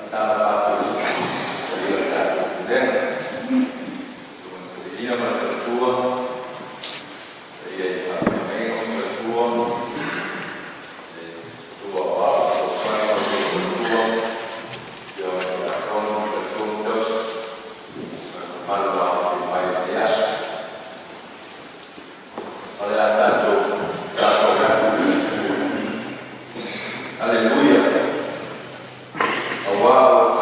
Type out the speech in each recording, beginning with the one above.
Faatalofa atu i le paia o le tatou Pulega, Susuga i le Toeaina ma le Faletua, le paia i Faafeagaiga ma Faletua, le Susu o Aoao Fesoasoani ma lou faletua, afioga i le Tiakono ma faletua ma tausi ma le mamalu ua aofia mai i lenei aso. O le a tatou fetagoai atu i le Aleluia, aua ua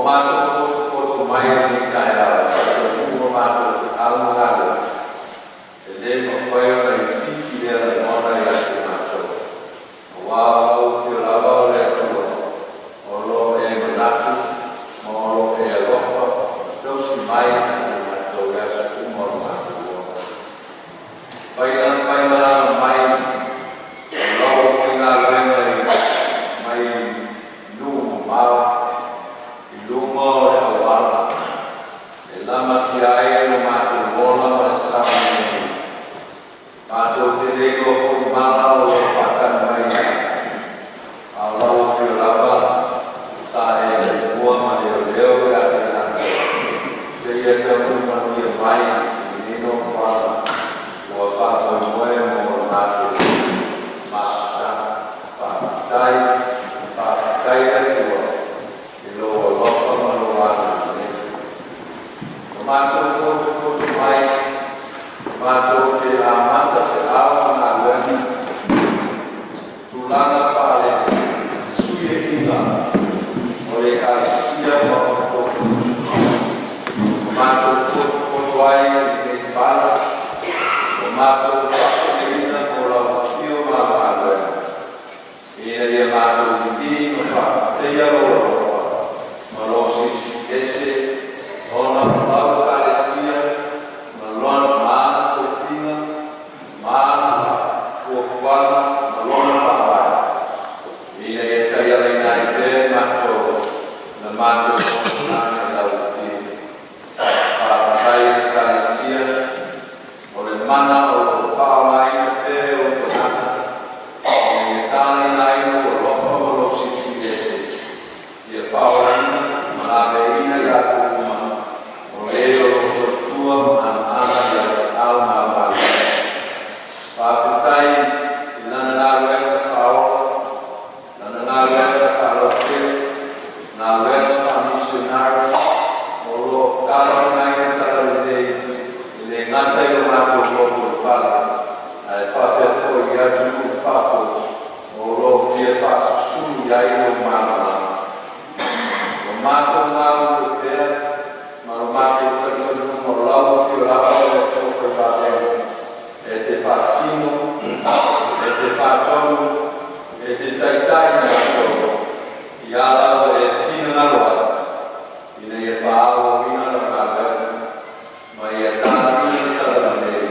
Matou potopoto mai i lenei taeao e faataunuu a matou feau ma galuega, e le mafai ona itiiti lea lagona ia te matou, aua o lau afio lava o le Atua o lo o e manatu ma o lo o e alofa ma tausi mai ia te matou i aso uma o lo matou ola. Mai lana faimalaga mai o lau aufaigaluega mai nuu mamao i luga o le auala e lamatia ai lo matou ola ma le saogalemu. Matou te le iloa foi mala o lo o faatali mai i luma, a o lau afio lava sa e taimua ma leoleo ia te i latou seia taunuu manuia mai i lenei nofoaga ua faamoemoe mo le matou mafutaga. Faafetai, faafetai le Atua i lou alofa ma lou agalelei. Ua matou potopoto mai matou te amata feau ma galuega tulaga faale Sui o le Ekalesia ma ona tofiga. Ua matou potopoto ai i lenei fale ua matou faapaiaina mo lau afio ma lau galuega, ina ia matou vivii ma faafetaia lou alofa ma lou Silisili Ese, ona o lau Ekalesia ma ana tofiga ma ana fuafuaga ma lona faavae, ina ia taialaina ai pea i matou na matou fonotaga i lau afio. Faafetai i le Ekalesia o le mana o lo o faaaogaina pea e ou tagata ina ia talaina ai lou alofa ma lou Silisili Ese, ia faaolaina ma laveaiina i latou uma o e o lo o tautua ma anoano i lau feau ma au galuega. Faafetai i lana galuega faaola, lana galuega faalautele, galuega faamisionare o lo o talaaina ai le talalelei e le gata i lo matou lotoifale, ae faapea foi i atunuu i fafo o lo o fia faasusulu i ai lou malamalama. Ua matou galulue pea ma lo matou talitonuga o lau afio lava o le Atua faivaega e te faasino, e te faatonu, e te taitai i matou i ala ua e finagalo ai, ina ia faaauauina lau galuega ma ia talaiina le talalelei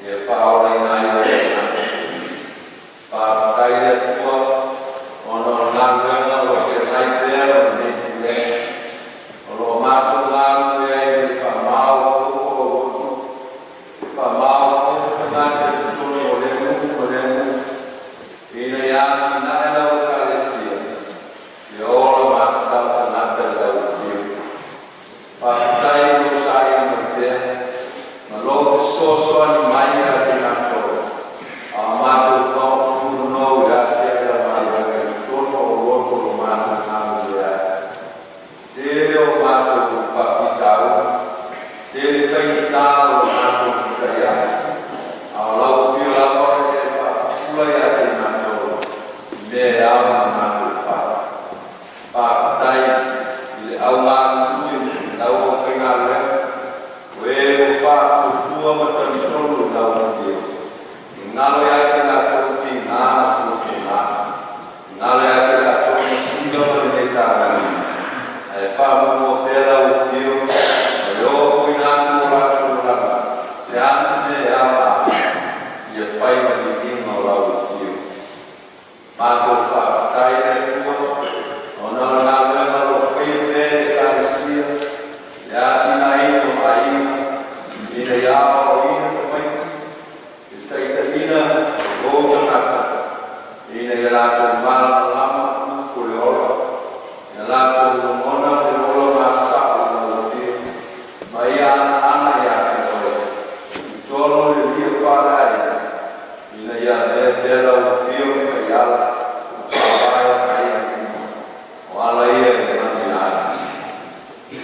ia faaolaina ai ou tagata. Faafetai i le Atua ona o le galuega o lo o feagai pea ma lenei pulega o lo o matou galulue ai ina ia faamaopoopo aulotu, ia faamaopoopo tagata i totonu o lea nuu ma lea nuu, ina ia atinae lau Ekalesia, ia ola matatau tagata i lau afio. Faafetai i lou saili mai pea ma lou fesoasoani mai ia te matou, a o matou paotuunonou ia te lau galuega i totonu o lotu o lo matou galulue ai. Tele o matou faafitauli, tele faigata o lo matou fitaiai, a o lau afio lava o le e faapupula ia te matou i mea e ao ona matou fai. Faafetai i le au galulue i lau aufaigaluega, o e ua faatuatua ma talitonu i lau afio. E galo ia te latou tiga ma tuatuga, e galo ia te latou mativa ma lenei tagata, ae faamuamua pea lau afio ma le ofoina atu o latou olaga, se a se mea e ao ona ia fai ma viiga o lau afio. Matou faafetai i le Atua ona o le galuega o lo o faia pea e le Ekalesia i le atinaeina o aiga ina ia aoaoina tamaiti i le taitaiina o ou tagata ina ia latou malamalama upu o le ola, ia latou logona le ola matatau i lau afio ma ia anaana ia te oe i totonu o le lia faaleaiga ina ia avea pea lau afio ma taiala ma faavae o aiga uma o ala ia e manuia ai.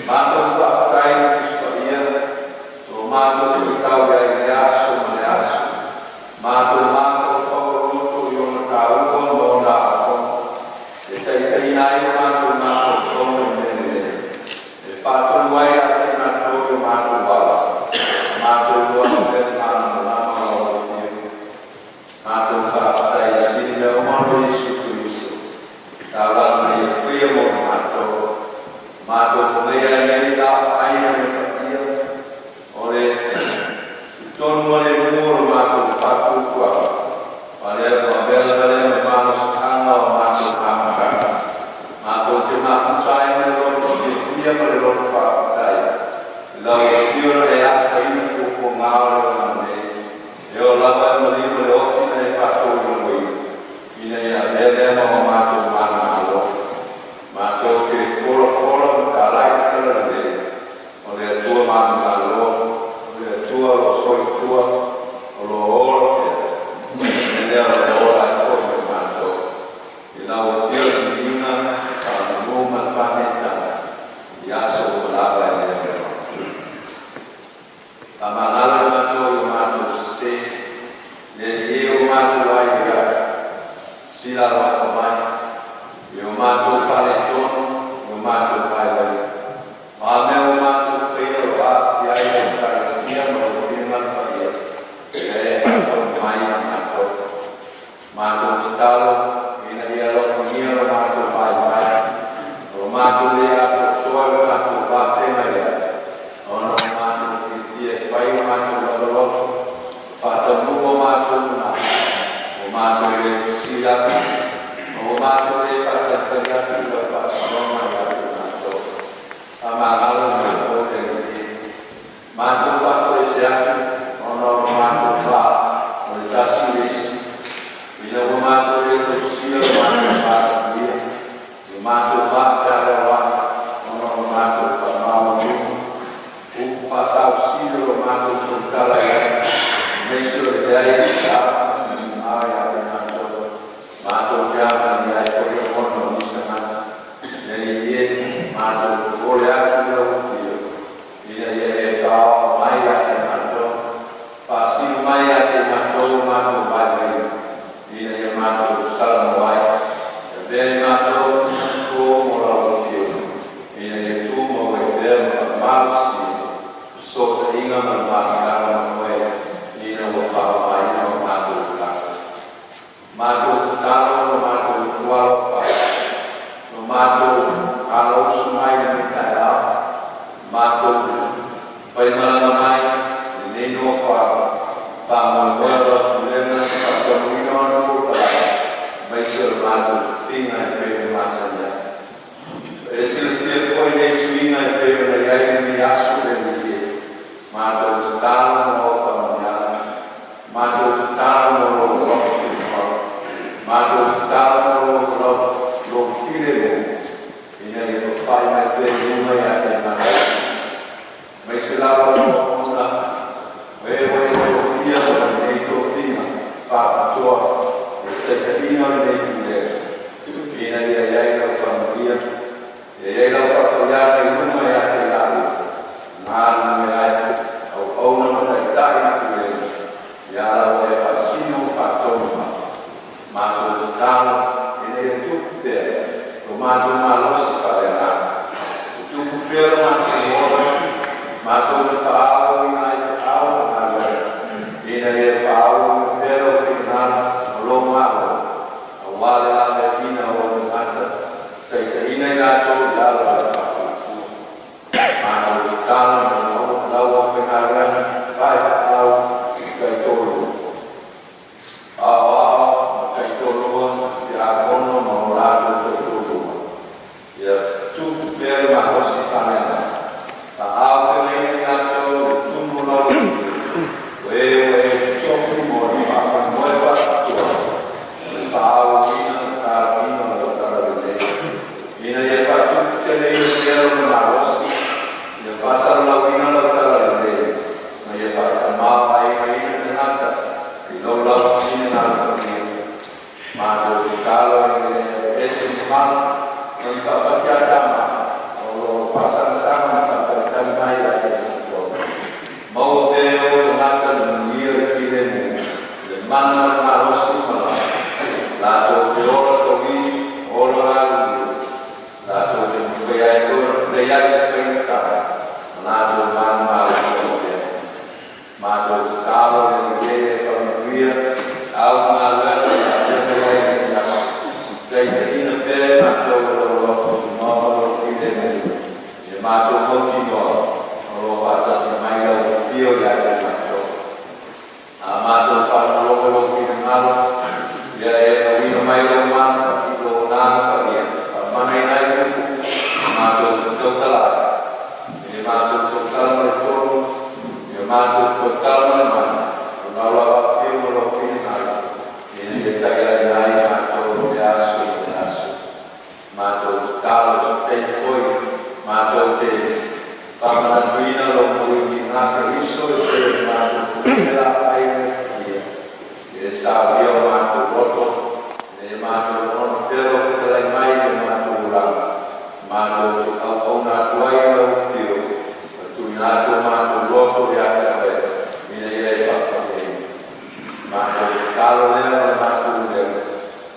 Matou faafetai i le Tusi Paia ua matou faitau i ai i le aso ma le aso, matou mafaufau loto i ona taua ma ona aoaoga e taitaiina ai o matou mafaufau. mafuta ai ma le loto fiafia ma le loto faafetai i lau afio na e asaina puapuaga o le olaga nei, e oo lava i le maliu ma le oti na e faatoluloina, ina ia avea lea ma o matou manumalo. Matou te folafola ma talai le talalelei o le Atua manumalo, o le Atua o lo o soifua, o lo o ola pea, o le mea lea o lo o ola ai foi ma matou. I lau afio le viiga, faamanu ma le faaneetaga i aso uma lava e le aunoa. Faamagalo i matou i o matou sesē, le Alii e, ua matou vaivai atu, sila alofa mai i o matou faaletonu, i o matou vaivaiga. O a mea ua matou faia o lo o aafia ai lau Ekalesia ma lou finagalo paia, ia e faatonu mai ia matou. Matou tatalo ina ia alofagia lo matou vaivai, o lo matou le atoatoa i lo matou va feagai ai, ona ua matou fiafia e fai o matou lava loto, ma faataunuu o matou manao, ua matou le fesili atu, ma ua matou le faatalitali atu i lau faasinoga ia te matou. Faamagalo i matou le Alii e. Matou faatoese atu ona o lo matou va o le tasi i le isi, ina ua matou le tausia lo matou vatapuia, lo matou vafealoaloai, ona o lo matou faamaualuga, upu faasausili o lo matou tautala i ai, aemaise o le leai o se ava ma se migao ia te matou, matou te amanaia ai foi lagona o nisi tagata. Le Alii e, matou popole atu i lau afio, ina ia e faaoo mai ia te matou, faasino mai ia te matou o matou vaivaiga, ina ia matou salamo ai, e avea i matou ma tagata fou mo lau afio, ina ia tumau ai pea ma faamalosia fesootaiga ma le mafutaga ma oe, ina ua faamamaina o matou tagata. Matou tatalo lo matou Atua alofa, lo matou alausu mai lenei taeao, matou faimalaga mai lenei nofoaga, faamoemoe o lau pulega na faataunuuina o ana polokalame, aemaise o le matou tofiga e pei ona masani ai. E silafia foi nei suiga e pei ona i ai lenei aso le Alii e. Matou tatalo mo au faamanuiaga, matou tatalo mo lou alofa tumau, matou tatalo mo lou filemu, ina ia papae mai pea i luga ia te matou, aemaise lava o auauna o e ua e tofia mo lenei tofiga faapitoa o le taitaiga o lenei pulega, ina ia i ai lau faamanuia, ia i ai lau faapaiaga i luga ia te laua, galulue ai, auauna ma taitai le pulega, ia ala ua e faasino ma faatonu mai. Matou tatalo ina ia tupu pea lo matou malosi faaleagaga, e tupu pea lo matou ola, matou te faaauauina ai feau ma galuega, ina ia faaauauina pea lou finagalo ma lou Malo, aua le laveaiina o ou tagata, taitaiina i latou i ala o le faatuatua. Matou tatalo mo lau aufaigaluega faifeau taitoalua, aoao ma taitoalua, tiakono ma o latou taitoalua, ia tupu pea le malosi faaleagaga, faaauupegaina i latou le tumu o lau afio, o e ua e tofi mo le faamoemoe faapitoa o le faaauauina ma talaiina o lau talalelei, ina ia faatuputeleina pea lona malosi, ia faasalalauina lau talalelei, ma ia faatamaoaigaina tagata i lou lava finagalo paia. Matou tatalo ina ia e aveese mamalo ma ni faafatiatamai o lo o faasagasaga ma faatalitali mai ia te matou. Maua pea e ou tagata le manuia, le filemu, le mana ma le malosi uma lava, latou te ola tauivi, ola galulue, latou te mafai ai foi ona fetaiai i le faigata ma latou manumalo ai pea. Matou tatalo le Alii e, e faamanuia au galuega na avea mai ai i lenei aso. Taitaiina pea i matou e lou alofa tumau ma lou filemu, ia matou mautinoa o lo o faatasi mai lau afio ia te matou. A matou faalogologo i lou finagalo, ia e auina mai lou mana i lou Agaga Paia, faamanaina ai upu. Matou te tautala ai, ina ia matou tautala ma le tonu, ia matou tautala ma le mana, o lau lava Afio ma Lou finagalo, ina ia taialaina ai matou i lea aso ma lea aso. Matou tatalo i se taimi foi matou te faamanatuina Lou mulitinā Keriso e pei ona matou tuuina le lapaai ma le paia, ia e saulia o matou loto ina ia matou lagona pea Lou fetalai mai i o matou olaga, matou te auauna atu ai i Lau afio ma tuuina atu o matou loto ia te Oe ina ia e faapaiaina. Matou tatalo lea ma le matou leo,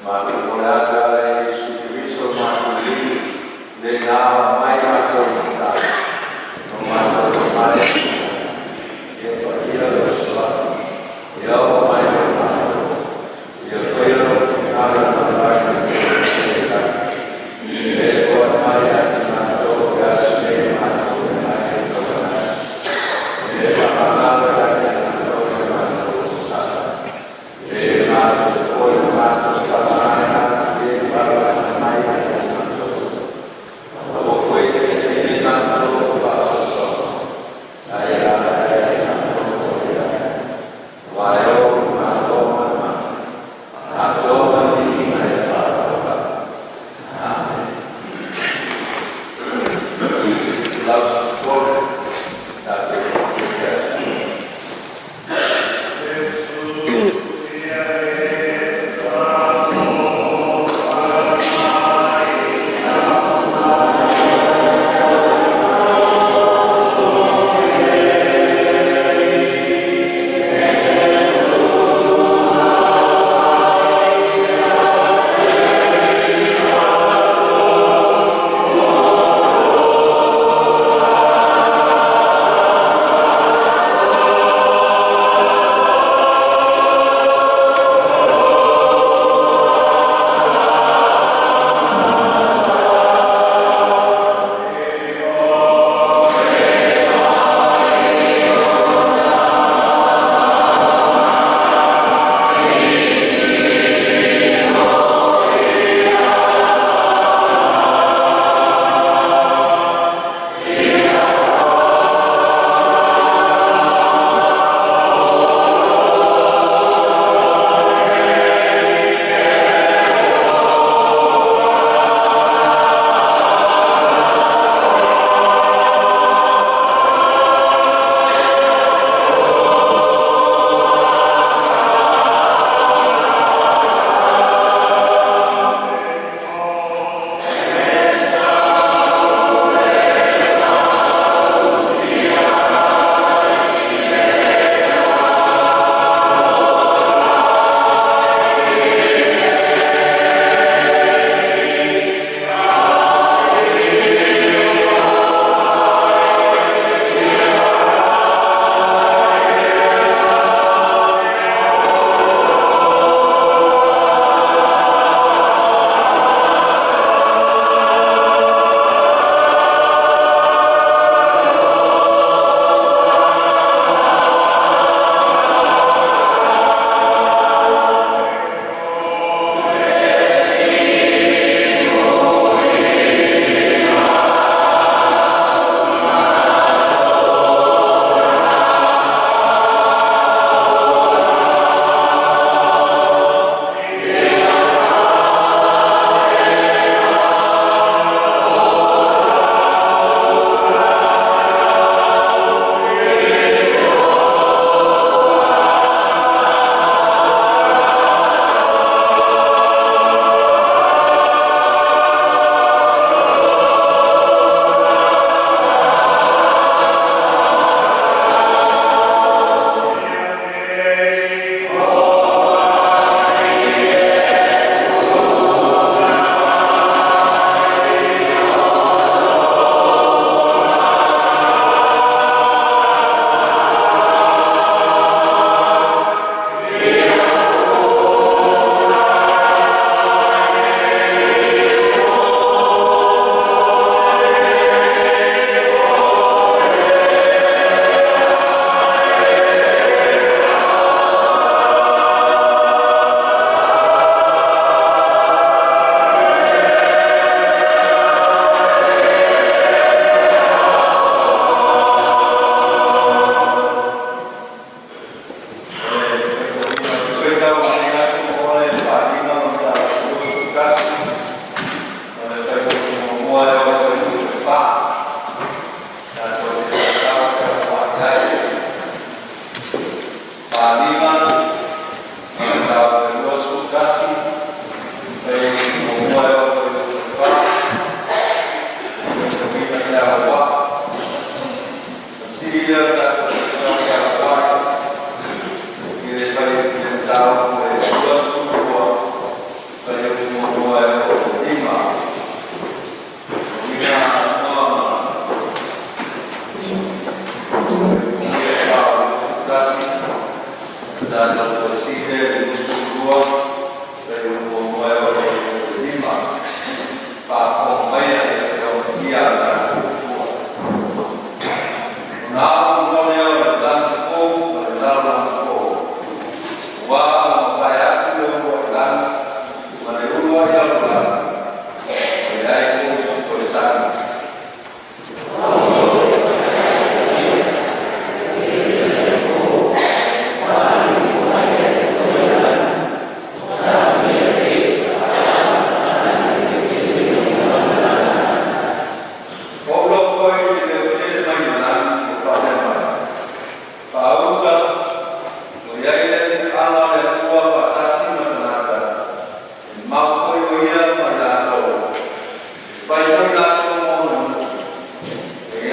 matou momoli atu e ala i Iesu Keriso lo matou Alii, Le na aumai matou i tatalo, ma matou omai ia paia Lou Suafa, ia oo mai Lou Malo, ia faia Lou finagalo i lalolagi e pei ona i lagi. E foai mai ia te matou i le aso nei le matou meaai o le tausaga, e faamagalo ia te matou i a matou taasaga, e pei ona matou foi na matou faamagaloina atu i e ua aloaia mai ia te matou. Aua foi e te taitaiina i matou i faasoasoaga, ae ia alaala ia te matou le faamanuiaga. Aua e Oe le Malo ma le mana, atoa ma le viiga i le faavavau. Amene. 113, tatou faatasi ai.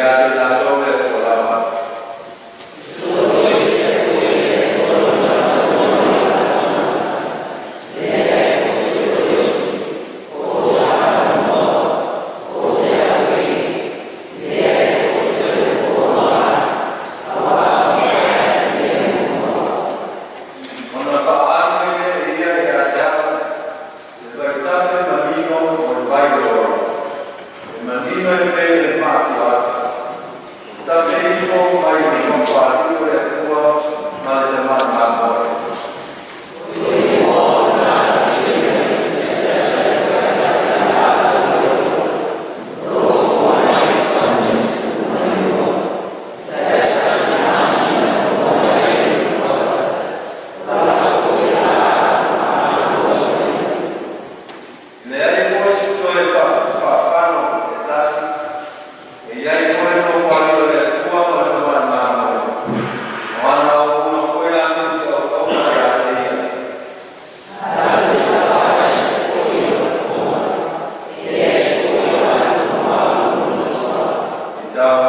Ia te tatou le Atua lava. Ona faaali mai lea e Ia ia te au le vaitafe manino o le vai o le ola, e manino e pei o le maatu ata. Ua tafe ifo mai le Nofoalii o le Atua ma le Tamai Mamoe. E leai foi se toe faafano e tasi. E i ai foi le Nofoalii o le Atua ma le Tamai Mamoe, o ana auauna foi latou te auauna ia te Ia. Tau.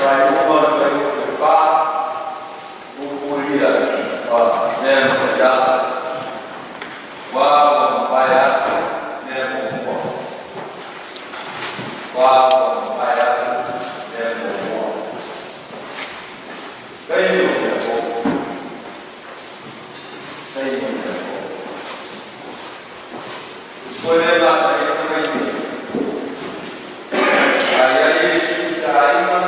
Faaiuga o le fuaiupu 4, mulimulia ua mea na faiala, ua mavae atu mea muamua. Ua mavae atu mea muamua. Taimi o mea fou. Taimi o mea fou. Koe le masani e tamaiti. A ia Iesu i se aiga,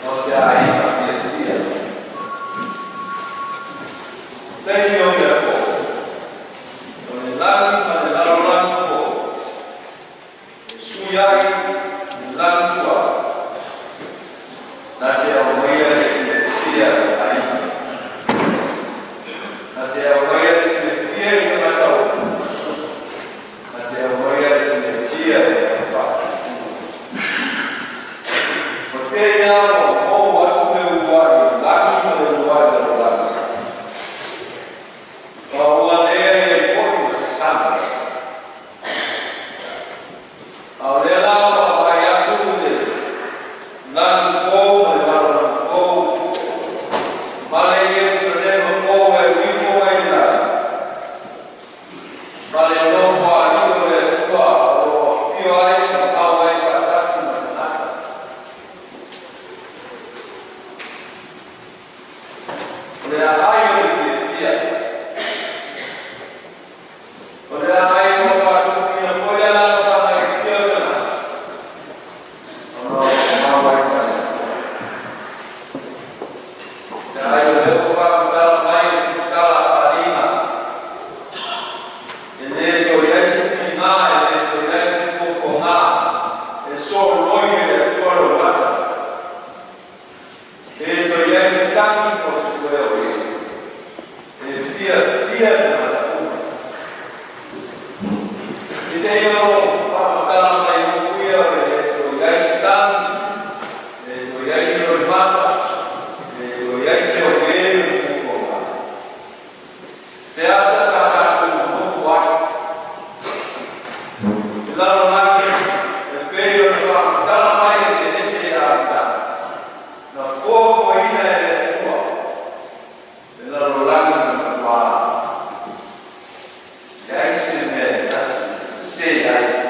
o se aiga fiafia. Taimi o mea fou. O le lagi ma le lalolagi fou. E sui ai le lagi tuai. Na te aumaia le fiafia i aiga. Na te aumaia le fiafia i tagata uma. Na te aumaia le fiafia i au faatutua. O tēia ua mou atu le uluai i lagi ma le uluai lalolagi. Ma ua lea i ai foi ma se sami. A o lea la ua vaai atu le lagi fou ma le lalolagi fou, ma le Ierusalema fou e uifo mai le lagi, ma le Nofoalii o le Atua o lo o afifio ai ma mau ai faatasi ma tagata. O le aai o le fiafia. O le aai ua faatupuina foi le agaga faagaeetia o tagata, ona o lo o mau ai ma le Atua. Le aai o lea ua faamatala mai e le tusitala a Faaaliga, e le toe i ai se tiga, e le toe i ai se puapuaga, e soloi e le Atua loimata. E le toe i ai se tagi po o se toe o e. E fiafia tagata uma. I se ia o faamatala mai upu ia o le le toe i ai se tagi, le toe i ai ni loimata, le toe i ai se auē ma puapuaga. Te ata sa tatou nonofo ai. I lalolagi e pei ona faamatala mai e Kenese ia Atama, na foafoaina e le Atua le lalolagi ma matuā leai se mea e tasi e sese ai.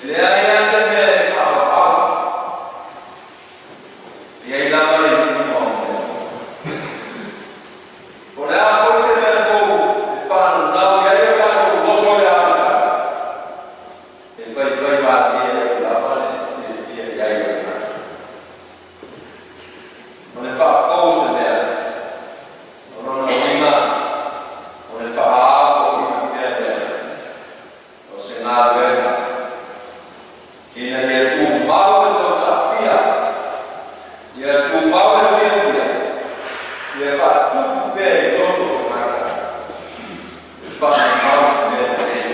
Leai lava se mea e faavavau, e i ai lava le iuga o mea. O le a foi se mea fou e faananau i ai o tatou loto i le amataga, e faifaimalie atu lava le fiafia i ai o le tagata. O le faafou o se mea, o lona uiga, o le faaaloina pea lea o se galuega ina ia tumau le tausafia, ia tumau le fiafia, ia faatupu pea i loto o tagata, le faamamau i mea lelei.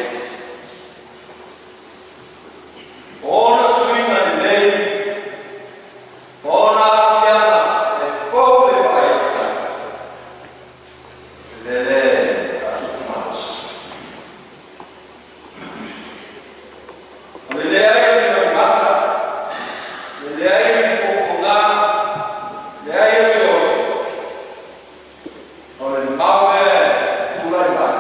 O ona suiga lelei, ma ona aafiaga e fou le vaai a le tagata, le mea lea e faatupu malosi. O le leai o ni maumata, le leai o ni pupuga, leai o se oso, o le mau lea e tulai mai,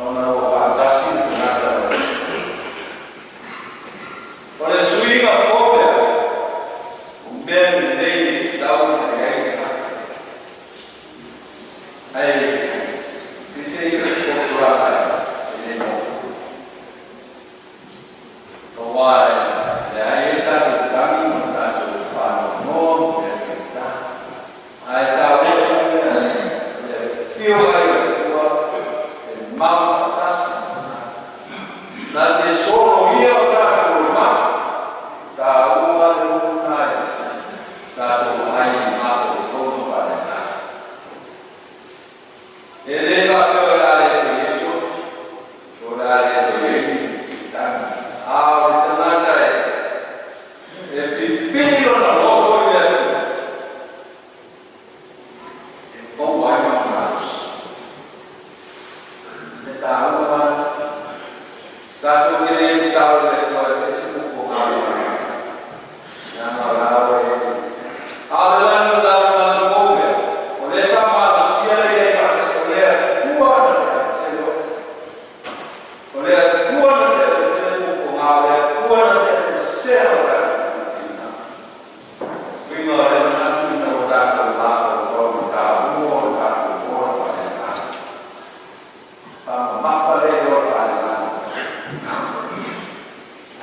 ona ua faatasi le tagata ma le Atua. O le suiga fou lea, o mea lelei e tatau ona i ai le tagata. Ae peiseai o se tolotolaga e le maua. Aua e leai ai tatou tagi ma tatou faanoanoa ma mea faigata. Ae taua le mea le afio ai o le Atua e mau faatasi ma tagata. Na te soloia o tatou loimata, taua le upu lena i tatou vaai i mafaufauga faaleagaga. E le faapea o le a le toe i ai se oti, o le a le toe i ai ni tagi, a o le tagata e pipii lona loto i le Atua, e maua ai lona malosi. E taua lava tatou te le tatalo i le Atua e ese pupuga o le leaga o la oe. A o le lalolagi fou lea, o lea e faamalosia le i ai faatasi o le Atua na te aveesea le oti. O le Atua na te aveesea le pupuga, o le Atua na te aveesea o tatou pupuga. Uiga o le manatu ina ua tatou mafaufau i le taua o le tatou ola faaleagaga. Faamamafa lea i ola faaleagaga.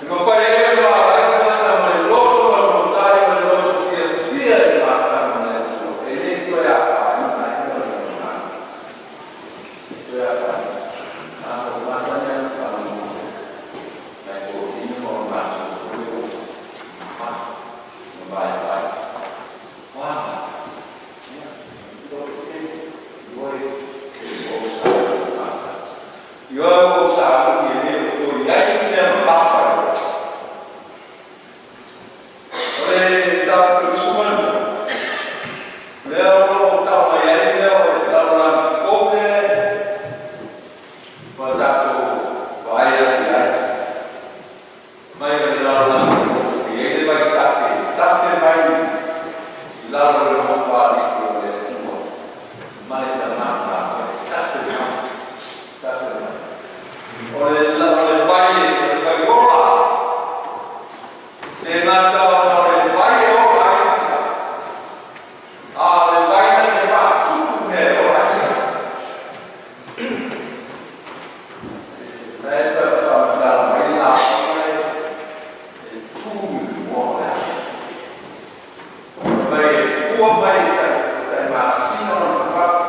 E mafai ai ona vaavaai tagata ma le loto malumatai ma le loto fiafia i le mafutaga ma le Atua, e le toe afaina ai le lalolagi. E toe afaina. Tatou masani lava ona faalogologo nai toeaiina ma o matou foi ua mamafa ma vaivai. Wow! Ia, loto tele, ioe ua ou sauni i mata. Ioe ua ou sauni e le o toe i ai ni mea mamafa i lou. O le mataupu 12, lea o lo o tau mai ai mea o le lalolagi fou lea ua tatou vaai atu i ai. Mai o le lalolagi fou e i ai le vaitafe e tafe mai i lalo o le nofoalii o le Atua ma le Tama ma e tafe mai, tafe mai. O le vai, o le vai ola, le gata ona o le vai e ola ai le tagata, a o le vai na te faatupu mea e ola ai le tagata. Na e faamatala mai le lauga e tu i le mua o le alo. Mai e fua mai e tai, tai masina o le fatu,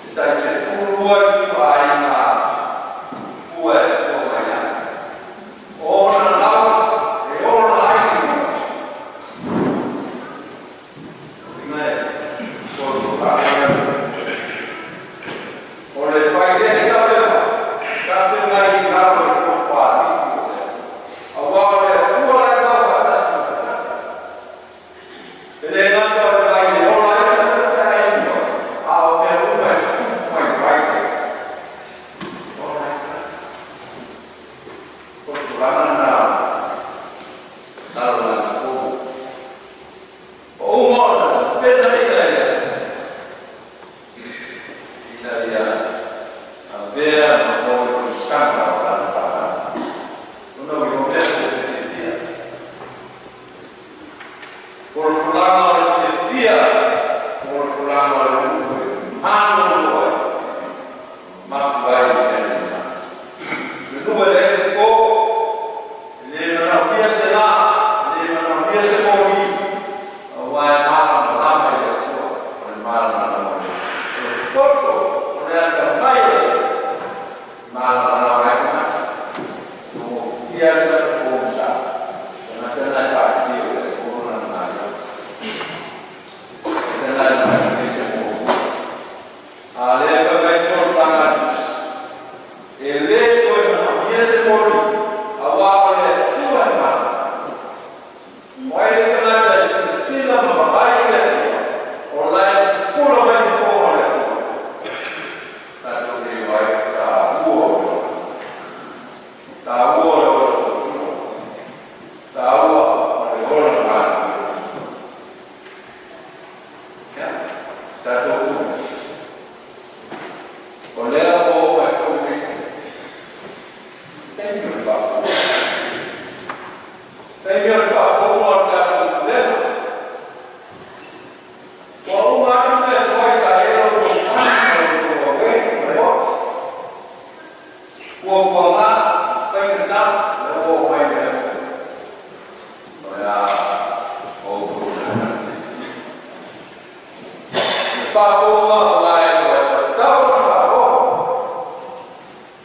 e tai 12 i ituaiga. Malamalama ai tagata. Ia le pogisa. Tagata na e faafia o le ono lana galuega. E tala e mai se mo. A lea fai mai tolotaga a le Tusi, e lē toe manaomia se moli, auā o le Atua e malamalama. O ai le tagata e silasila ma vaai i le Atua, o la e pupula mai fofoga o le Atua. Tatou te iloa ai le taua o le ola, taua o le ola tautua, taua o le ola galulue. Ia, tatou pule. O lea ua oo mai foi lenei taimi o le faafofoga. Taimi o le faafofoga o le tatou pulega. Ua uma atu mea tuai sa i ai lo outou manu ma lo outou auē ma le oti. Ua puaga, faigata, lea ua oo mai mea fou. O le a outou lana. Le faafofoga aua e ua tatau ona faafofoga.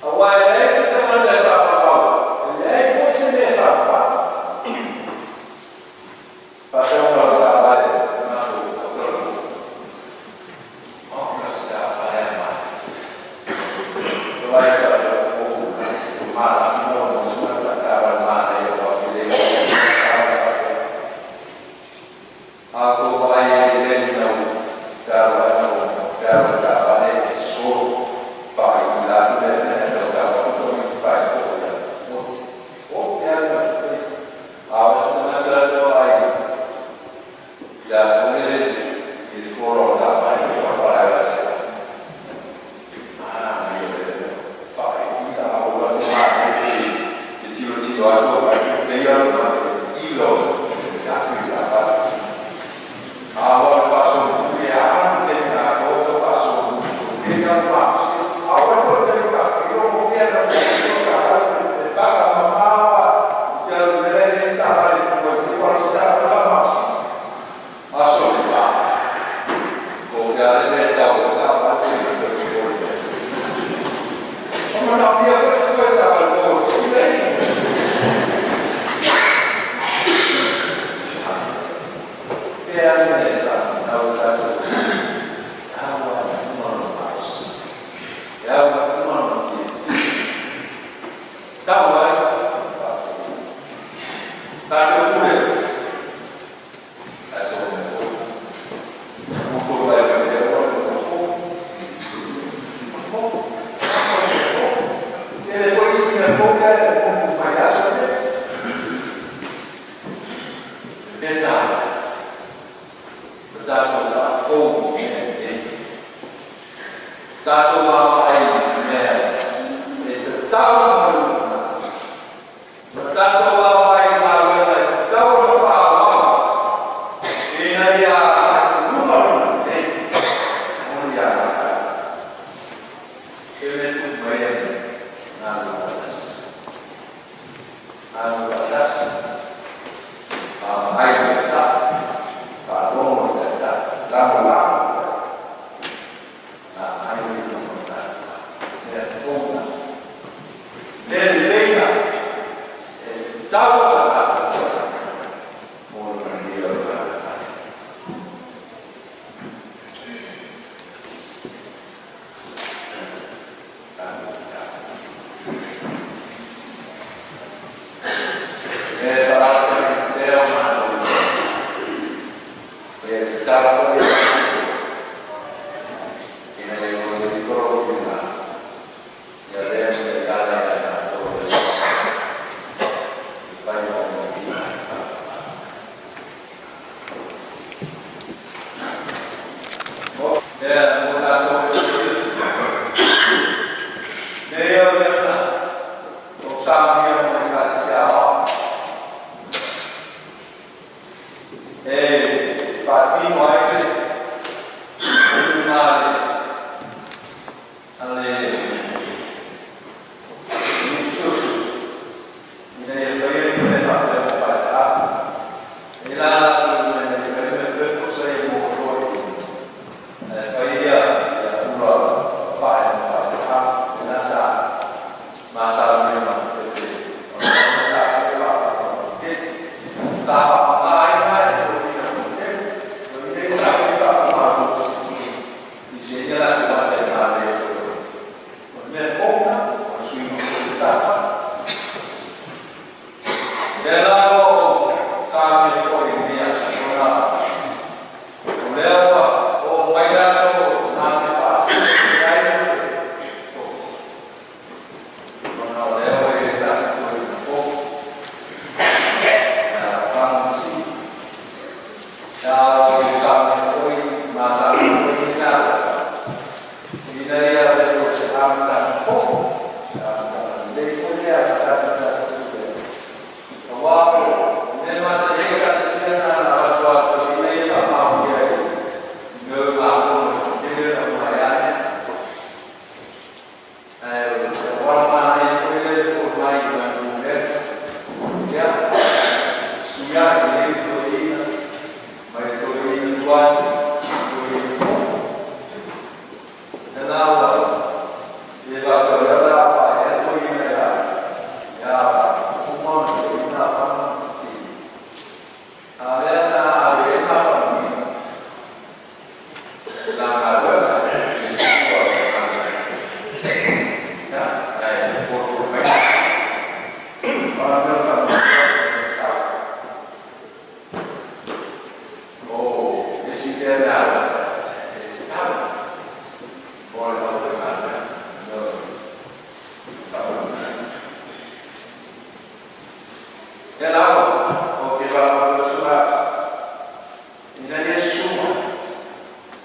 Aua e leai se tagata e faapapau, e leai foi se mea e faapapau. Faatauga lau taavale matou talavou. Oh, se taavale a mai. Vai ta o mala mo mo suna taavale manaia ua tele. A ko ai e le na taavale na taavale taavale e solo fa i la le le le taavale ko mi fa i ko ya. O te ala a o se tagata la te ai ia o le i le folo o taavale o pa la se. Ah, mai o le fa i la o la ma e te tiro tiro atu o te ia ma i lo ya fi la pa. A o le faso e a te na o to faso te ia ma a o le fo te ka i o mo fia na te ka te pa ka ma ma te le le ta le ko te ko sta fa ma aso le pa ko ke ale le ta o ta pa te le ko ko o na pia ko se ko ta pa ko le. E ale le ta na o ta awa uma no mas e awa uma no ki tau ai tatou pule ae so me fo fo ko lai me le o fo fo fo e le foi isi me fo ke ko mai aso le e ta tatou faafou i mea nei. Tatou vaavaai i mea e tatau ona luna. Ma tatou vaavaai i galuega e tatau ona faaauau ina ia agai i luma lona lelei mo ia tatou. E le tupu mai ai galulue faatasi. Galulue faatasi, vaavaai i le taitai, faalogo i le taitai, lagolago i le taitai. Agai i luma o tatou mea fou na. Mea lelei na e tatau ona tatou mo le manuia o le tagata. Tatou tatalo. Lelei foi lea matata aua o mea masani ai Ekalesia na na avatu atoa ina ia faamaonia i mea o Tulafono tele na aumai ane. Ae o se auala manaia foi lea e fua mai i le numera. Ia, suia lelei toeaiina, mai le toeaina tuai, toeaina fou. Lena ua le faapea o lea o le a faatea toeaiina ia uma ona toeaina fana sili. A o lea na ave i ai ma faamanuia la galuega i le Atua. Ia, ae poto mai. O le mea faamanuia. O isi lea mea e tatau mo le aufaigaluega no faamanuia. Ia lava, ou te valaau atu la ina ia susu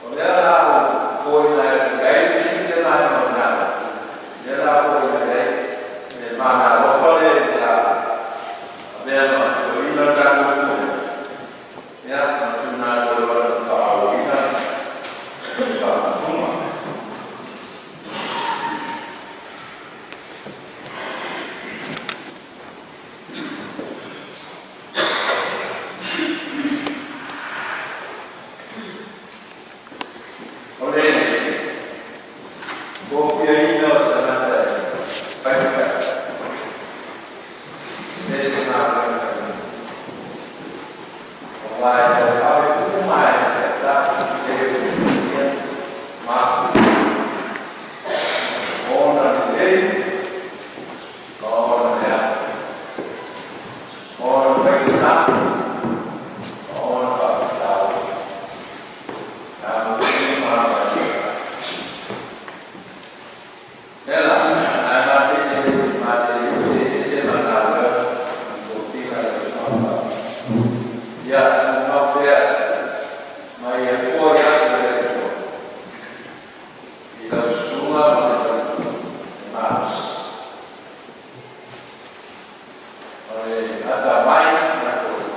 o lea la ua foaina atu i ai le isi lea vaega o le galuega, lea la foaina i ai le magalofa lea i le la avea ma toeaina o le tatou pulega, ia ma tuuina atu ai loa e faaauauina le faafogafoga. O le tofiaina o se tagata e faitafai, e le o se galuega faigofie, aua e tauave uma lava e le Taitai le ua mafua ona lelei ma ona leaga, ona faigata ma ona faafitauli. Tatou ma lea la, ae matou te le see ese ma le galuega ma le tofiga e lau Susuga. Ia tumau pea ma ia foai atu e le Atua i lau susuga ma le faletua le malosi o le atamai ma le toto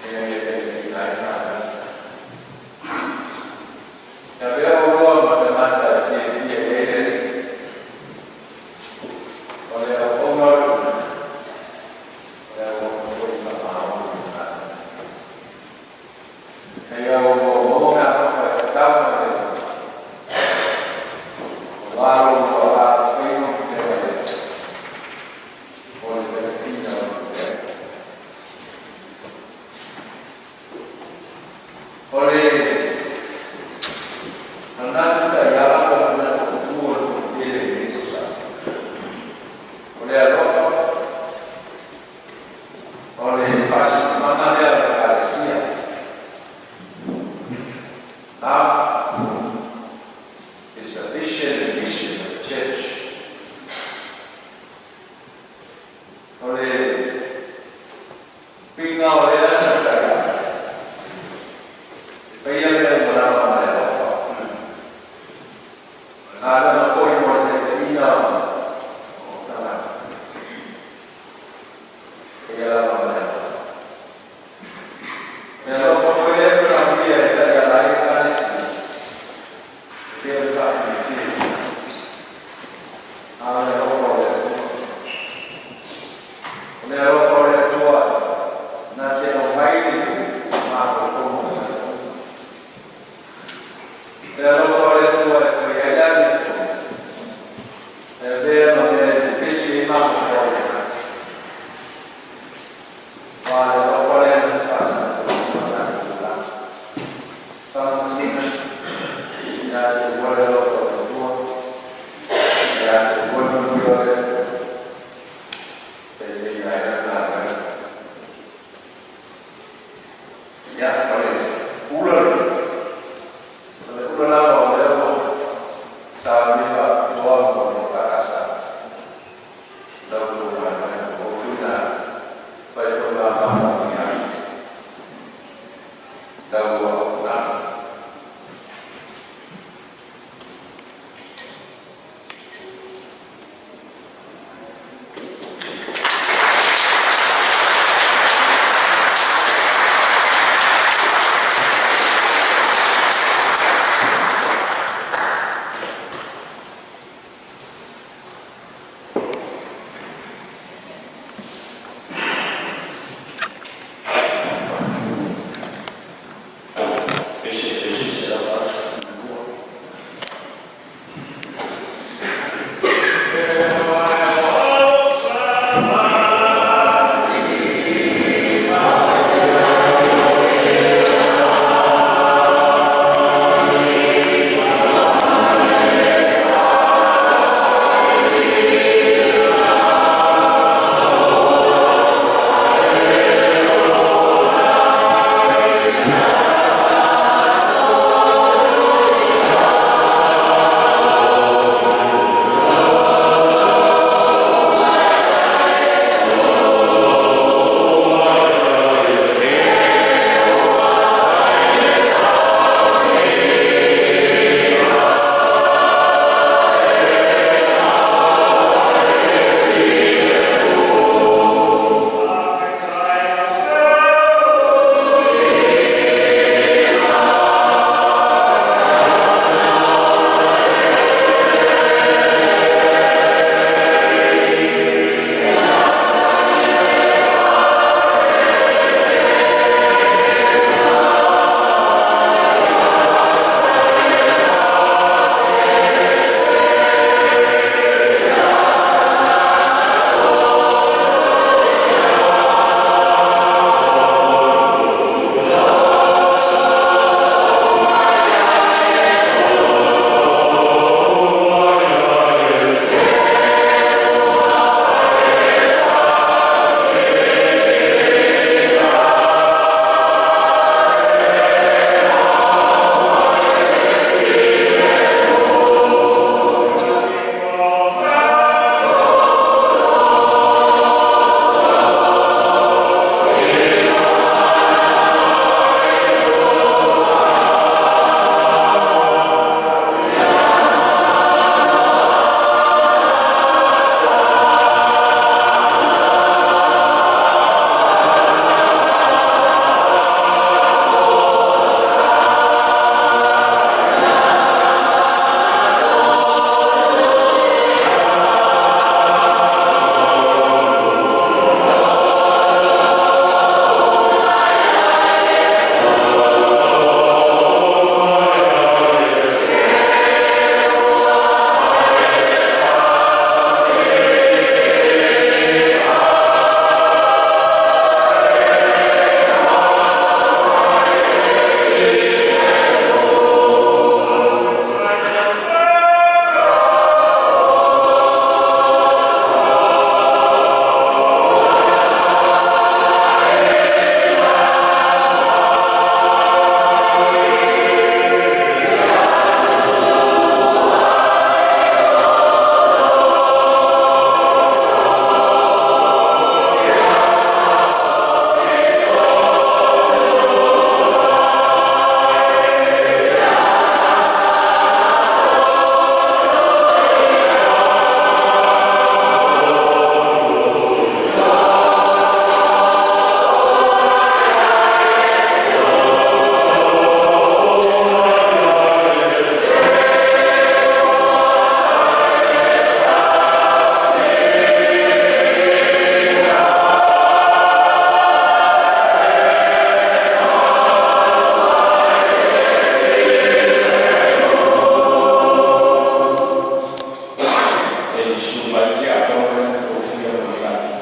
ina ia taitaiina ai galuega. E avea oulua ma tagata e fiafia i ai le Alii. O le auauna o le ula, o le auauna foi e faamaoni i le galuega. Ina ia oulua maua meaalofa e tatau mai le Atua, aua lo oulua alofaiva ma feagai ai mo le taitaiina o le feagaiga. O le manatu taiala po o le manatu autu o le Fonotele i lenei tausaga, o le alofa, o le faasilamaga lea o le Ekalesia. Love is the vision and mission of the church. O le uiga o lea taiala, e faia lea ua lava ma le alofa. O le galuega foi mo le taitaiina o tagata, e faia lava ma le alofa. Le alofa foi lea e manaomia e taiala ai le Ekalesia, e le o le faafiafia i tagata, a o le alofa o le Atua. O le alofa o le Atua na te aumai le mafaufauga o tagata uma. Le alofa o le Atua e fai ai le amiotonu, e avea ma mea e vevesi ai mafaufau o tagata. Aua o le alofa lea na te faasagatauina o tatou tulaga. Faamasina ia te oulua le alofa o le Atua, ia te oulua le manuia o le Atua, e lelei ai lau galuega. Ia, o le ula lenei, o le ula lava o lea ua saunia faapitoa mo le EFKS. E le susu mai le Tiakono lea na tofia ma le tatou.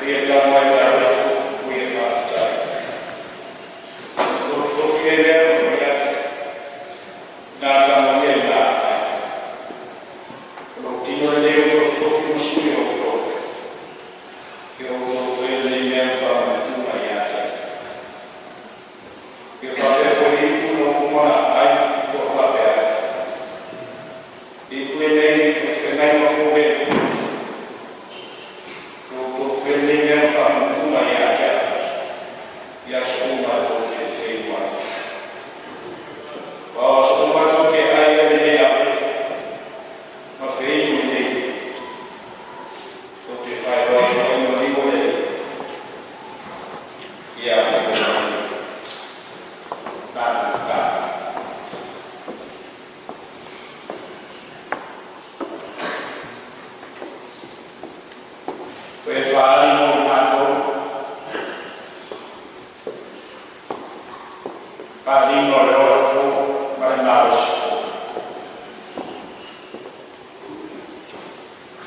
Ua e tago ai le atu, ua e faafetai. Ona tofi ai lea ma fai atu, na atagia i la ai. O lou tino lenei ua tofitofi mo sui o outou. Ia outou faia lenei mea ma faamanatuga ia te a'u. Ia faapea foi le ipu ina ua uma ona aai, ua faapea atu, le ipu lenei o le feagaiga fou e le putu. Ia outou faia lenei mea ma faamanatuga ia te a'u i aso uma tou te feinu ai. Aua o aso uma tou te ai ai i lenei apeto ma feinu i lenei ipu, tou te faailoa atu ai le maliu o le Alii ia afua mai. Tatou tatalo. Ua e fa'aali mo i matou fa'aaliga o le ola fou ma le malosi fou.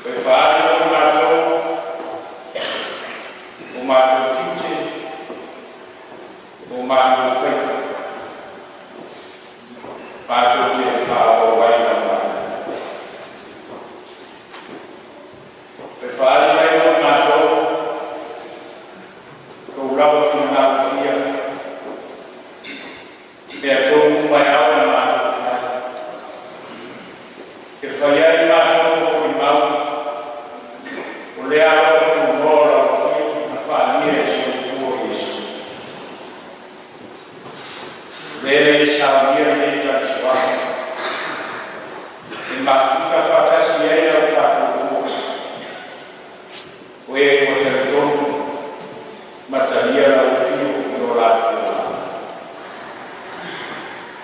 Ua e fa'aali mo i matou o matou tiute o matou faiva matou te fa'aauau ai lau galuega. Ua e fa'aali mai mo i matou lou lava finagalo paia, mea tonu uma e ao ona matou fai, e fai ai matou ma molimau o le alofa tunoa o lau Afio na fa'aalia e le soifua o Iesu. O lea e saunia lenei talisoaga e mafuta faatasi ai lau faatuatua, o e ua talitonu ma talia lau afio i o latou olaga.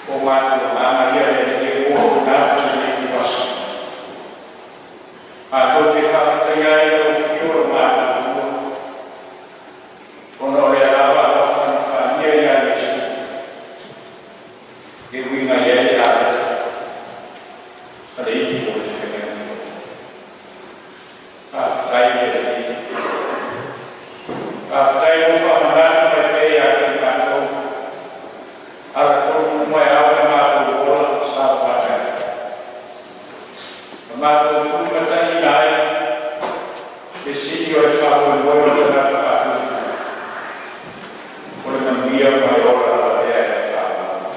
O matou agaga ia le Alii e ofoina atu i lenei ituaso. Matou te faafetaia ai lau afio o le matuatua, ona o lea lava alofa na faalia ia Iesu e uiga i ai le apeto ma le ipu o le feagaiga fou. Faafetai le Alii. Faafetai ua faamanatu mai pea ia te i matou ala tonu uma e ao ona matou ola ma savavali ai. Ma matou tulimataiina ai le sili o le faamoemoe o le tagata faatuatua. O le manuia ma le ola lavalea e faavavau.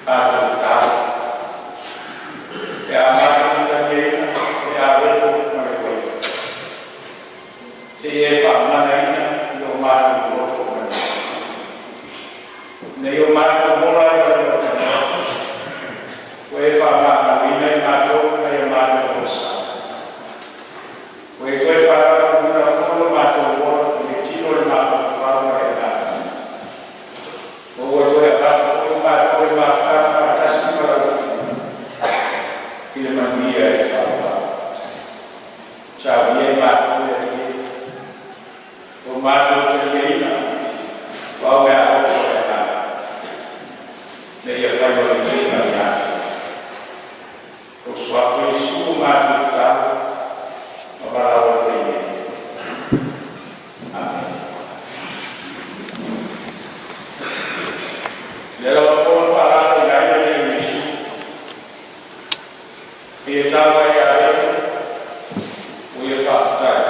Tatou tatalo. Pe a matou taliaina le apeto ma le uaina, seia e faamanaina i o matou loto manino. Ina ia o matou ola i lau mautinoa, ua e faamagaloina i matou mai a matou onosai. Ua e toe faalafuina foi lo matou ola i le tino o le mafaufau ma le agaga. Ma ua toe avatu foi i matou le mafutaga faatasi ma lau Afioga i le manuia e faavavau. Tauia i matou le Alii o matou taliaina o au meaalofa o le agaga, ina ia fai o lelei mai ia te lou suafa Iesu o matou tatalo ma valaau atu ai nei. Amene. Le lava po na faalataina ai le Alii o Iesu, e ia tago ai le apeto, ua ia faafetai.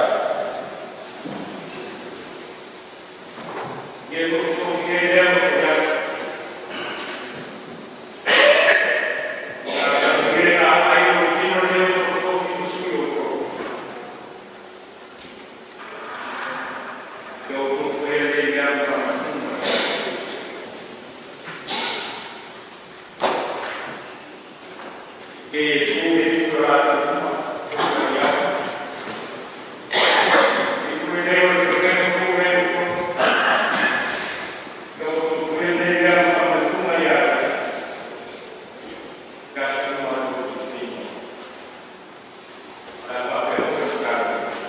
Ia tofitofi ai lea ma fai atu. E na ai o tino lea o tofitofi mo sui o outou. Ia outou faia lenei mea ma faamanatuga. E Iesu e ipu e latou uma, e fai atu. Ipu lenei o le feagaiga fou lea i totonu. Ia outou faia lenei mea ma faamanatuga ia te a'u. I aso uma tou te feinu ai. O le a faapea foi ona tatou faia.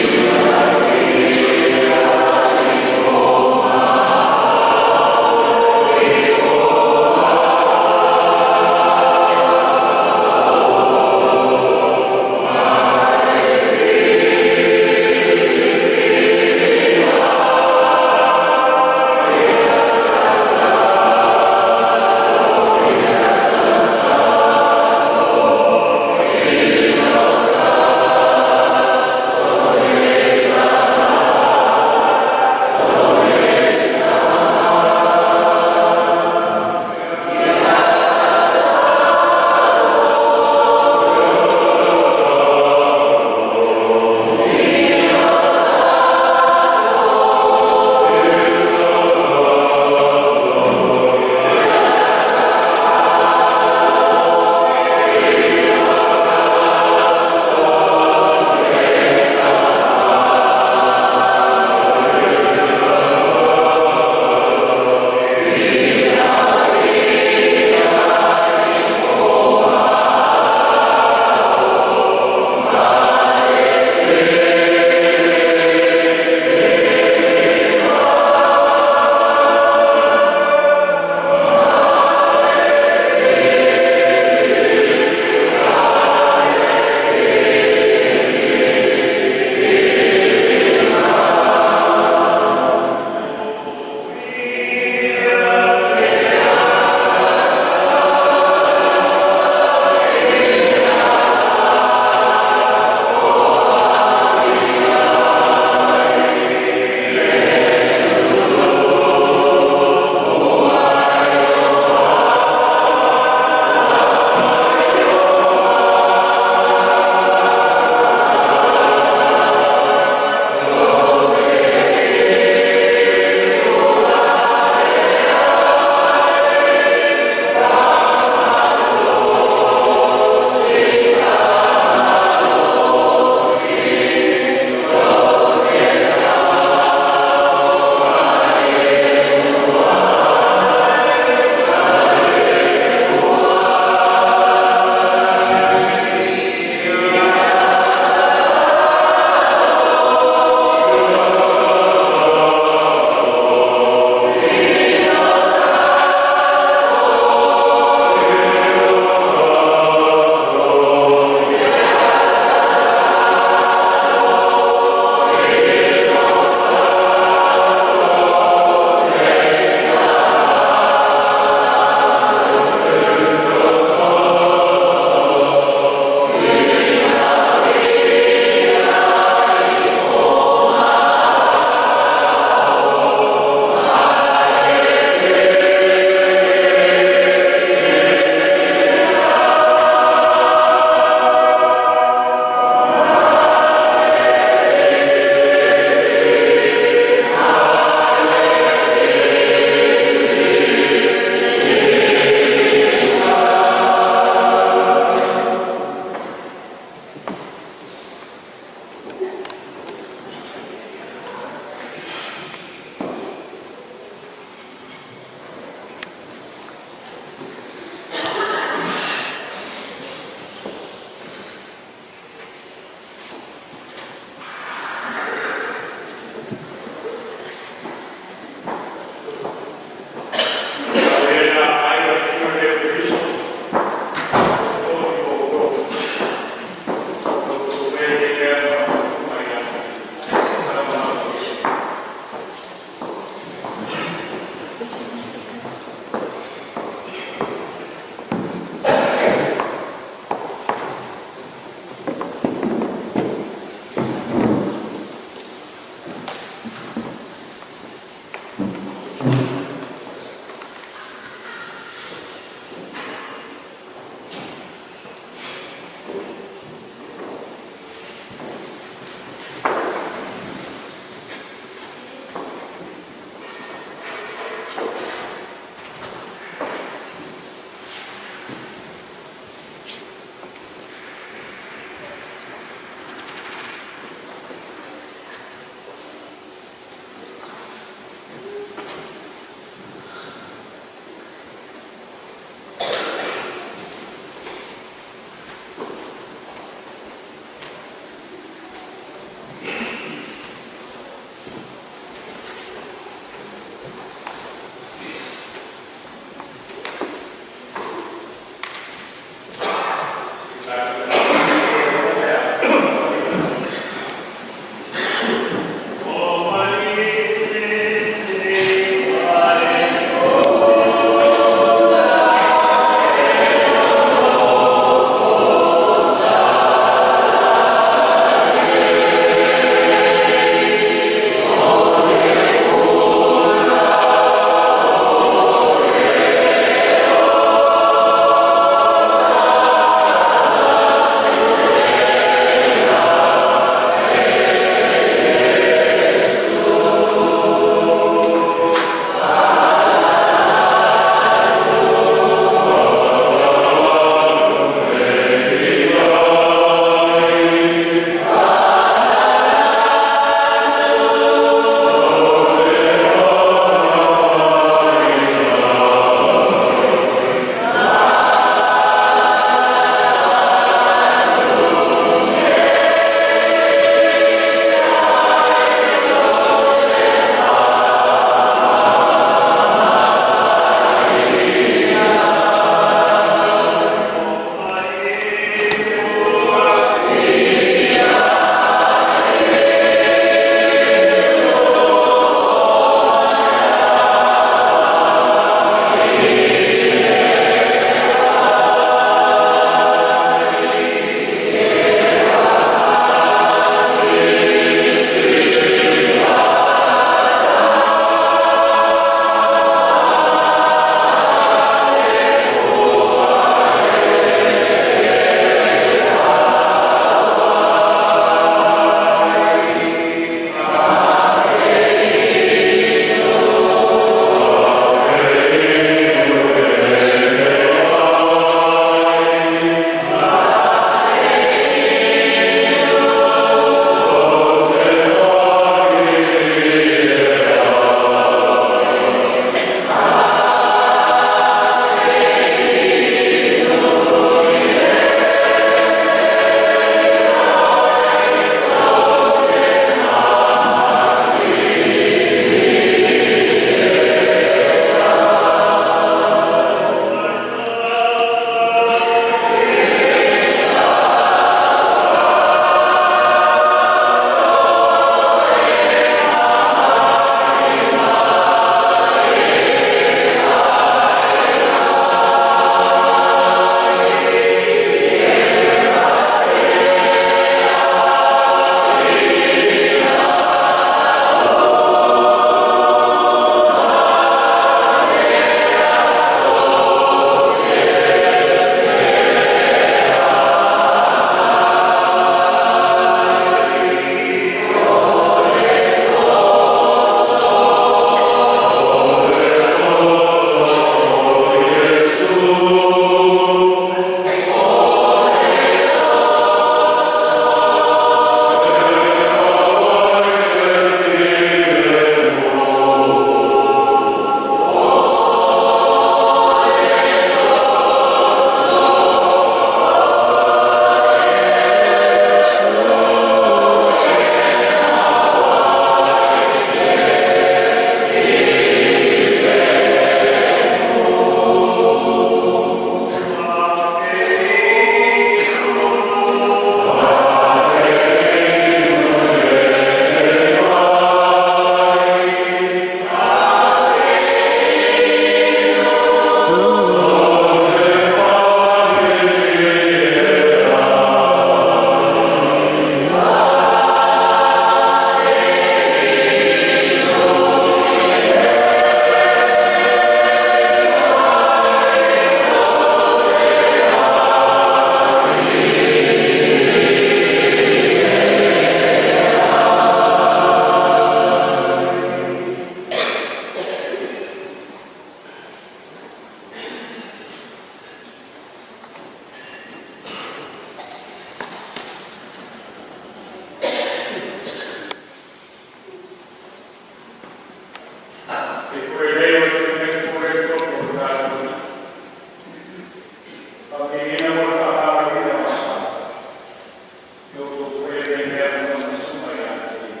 E outou faia nei mea ma faamanuiaga ia te ia.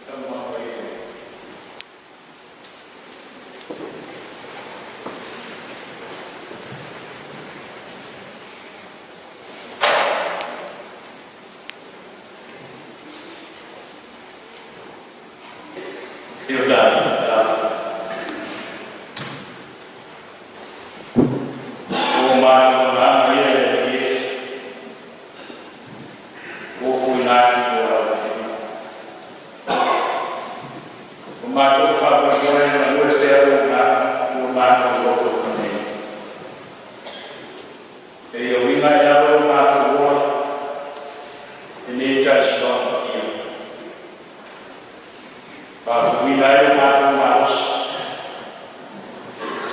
Taumafa ia. E o tatou tatalo. O matou agaga ia le Alii e, ua ou fuina atu mo lau alofiga. Ua matou faamoemoe e galue pea lou agaga i o matou loto uma nei. E ia uiga ai lava lo matou ola lenei talisoaga paia. Faafuina ai lo matou malosi,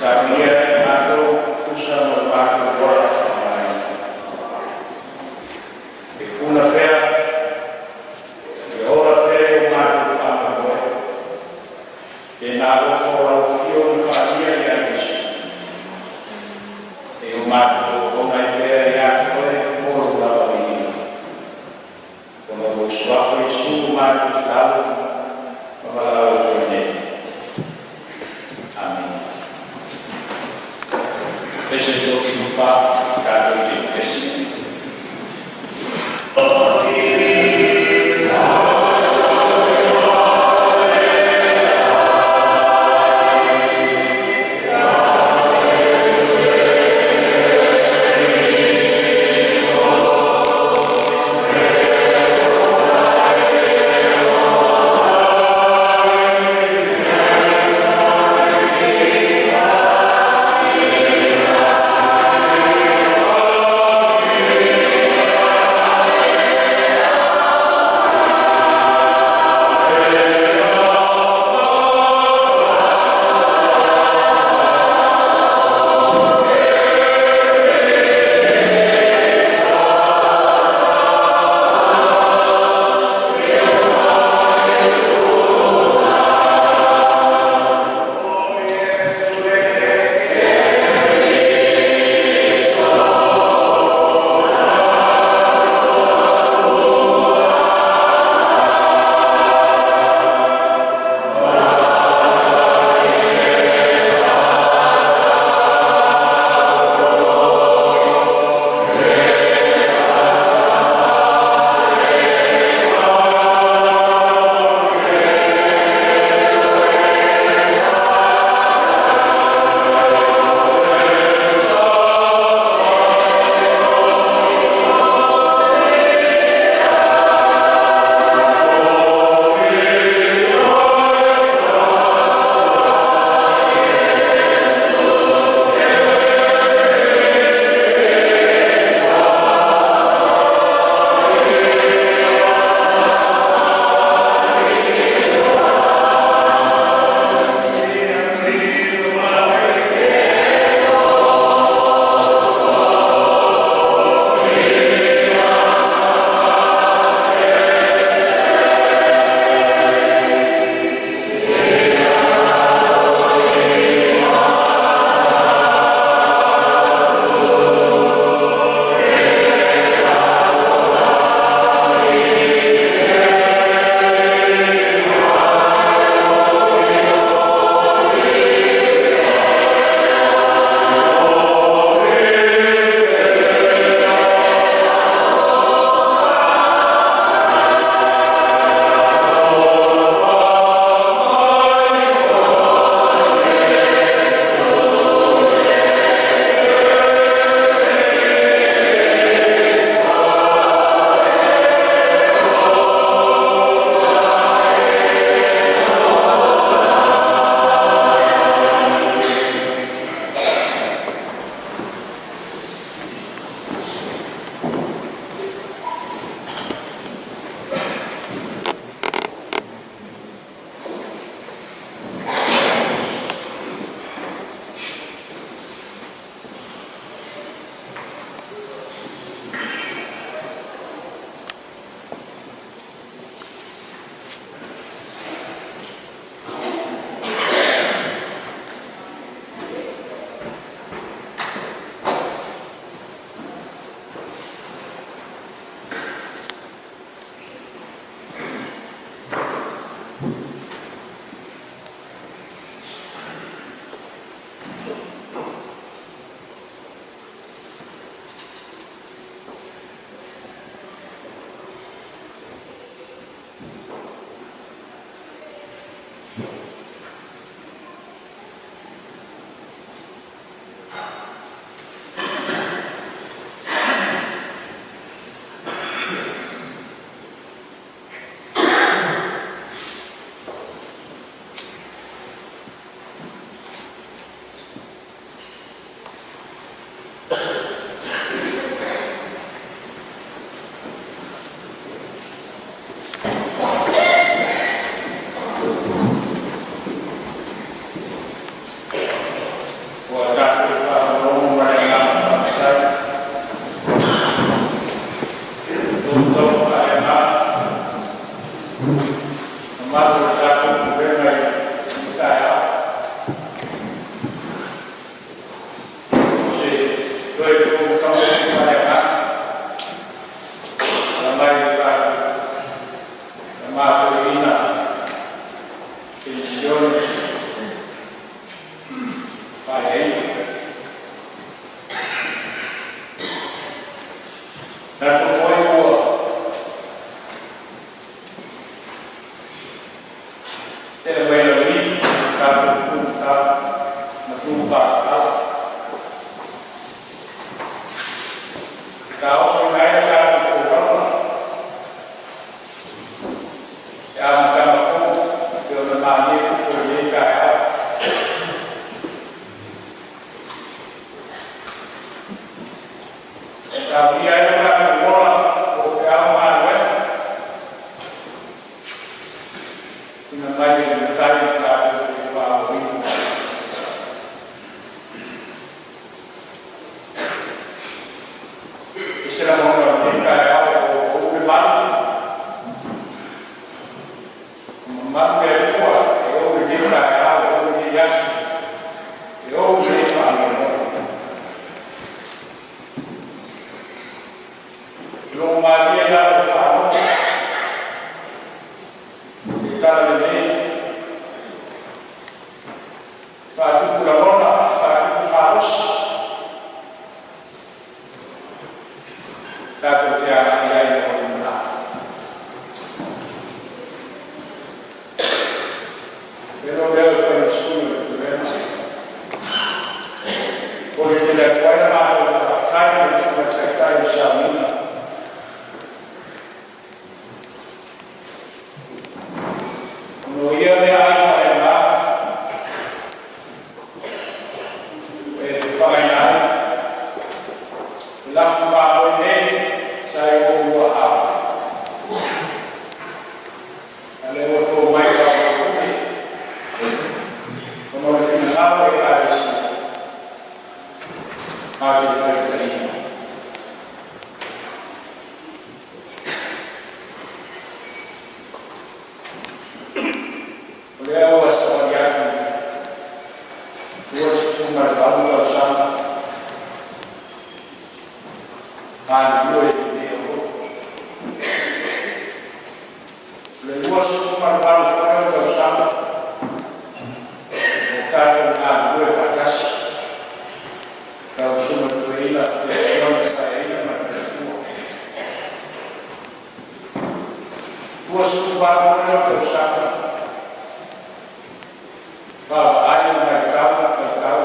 talia e matou tusa ma lo matou ola faaaogaina. E puna pea, ia ola pea i o matou faamoemoe, lena alofa o lau afio na faaalia ia Iesu. E o matou auauna ai pea ia te oe mo lou lava viiga. Ona o lou suafa Iesu ua matou tatalo ma valaau atu ai nei. Amene. Pese 34, tatou te pepesi ai. Tele mai lagi tatou tu ta ma tu whakatala. Ka oso ngai le tatou folauga e amataga fou e pei ona malie tupu i lenei taeao. E taulia ai lo tatou ola o feau ma galuega tuuina mai e le Matai ma tatou te faaauauina. I se lagona o lenei taeao o ou le malu, mamalu le Atua e ou lenei taeao, e ou lenei aso, e ou lenei faamoemoe. Logomalie lava i le faalogo i tala lelei, faatupu lagona, faatupu malosi, tatou te agai ai mo le lumanai. E leo e fai ma sui o le Pulega. O le tele atu ai le matou faafetai i le Susuga Taitai o Sauniga. Ona o ia lea ai faaleaga e fafagaina ai le lafu mamoe nei sa i ou aao. A lea ua to mai lau uli ona o le finagalo o Ekalesia matou te taitaiina. O lea ua savali atu 28 tausaga galulue i lenei aulotu. O le 28 foi o tausaga o tatou galulue faatasi, lau Susuga i le Toeaina, le Afioga i le Paeaiga ma le Faletua. 28 foi o tausaga vaavaai ma matau ma faitau,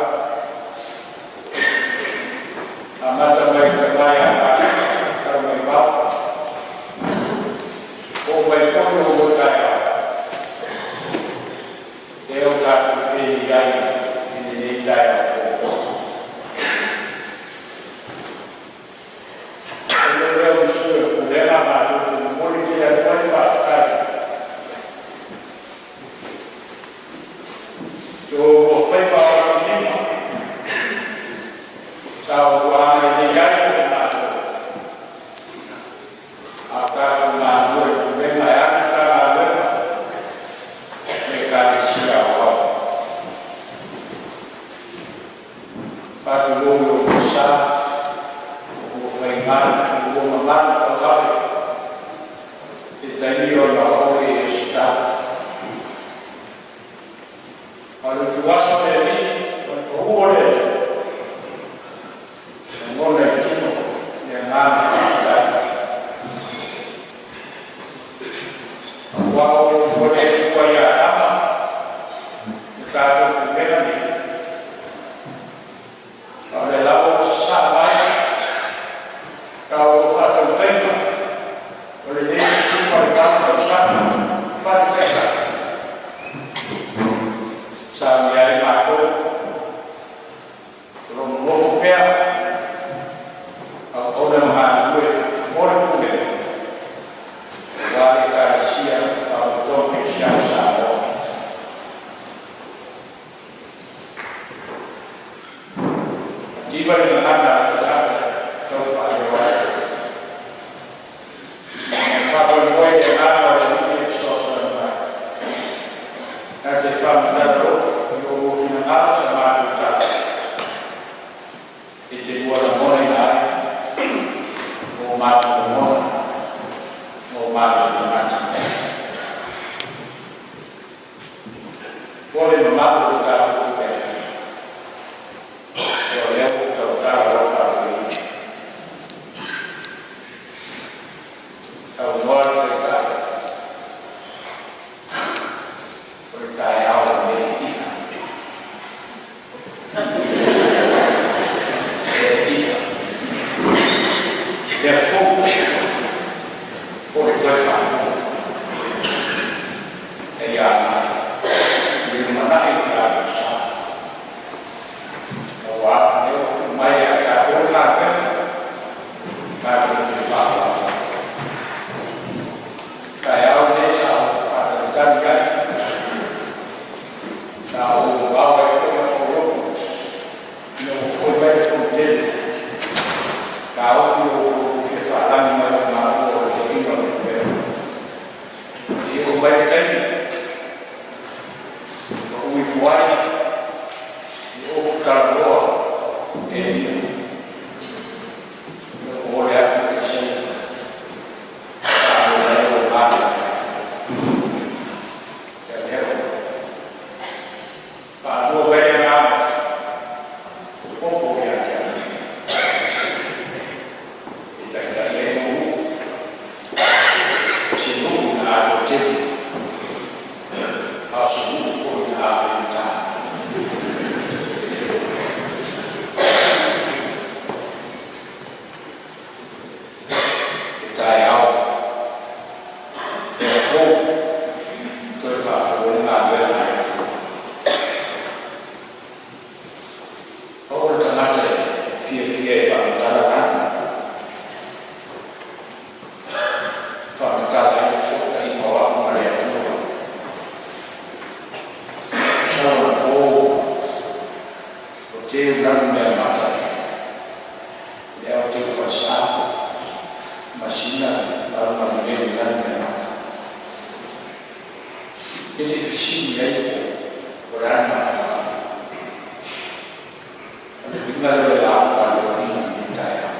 amata mai i le tama ia Papika tau mai vao, oo mai foi o ua taeao, lea ua tatou penei ai i lenei taeao fou. O lea o sui o le Pulega matou te momoli tele atu ai le faafetai i o oulua faiva alofilima sa oulua agalelei ai ia i matou a o tatou galulue i le Pulega e ana Matagaluega ma Ekalesia aoao. Faatulou i oulua sa, oulua faiga, oulua mamalu tauave i le taimi ona oe e Iesita. A o le ituaso o le Alii, o le pau o le Alii, e lagona i tino le agaga faafetai. Aua o oulua le tuua ia Adama, le tatou pulega nei, a o lea lava ua sasaa mai la oulua faatautaiga o lenei 18 tausaga faale-taitai sa amia ai matou o lo o nonofo pea auauna ma galulue mo le pulega aua le Ekalesia Faalapotopotoga Kerisiano o Samoa. Mativa le gagana a le tagata e tau faaleo ai. Faamoemoe i le agaga o le Alii e fesoasoani mai. Na te faamatala loto i o oulua finagalo sa matou tala e te lua lagonaina ai o matou lagona ma o matou tagata. O le mamalu o le tatou pulega, o lea ua ou tautala lau faatoeaina. Saunoa le Taitai, o le Te le fesili ai po o le a le mafuaaga. O le uiga lea o le lauga a le toeaina i lenei taeao.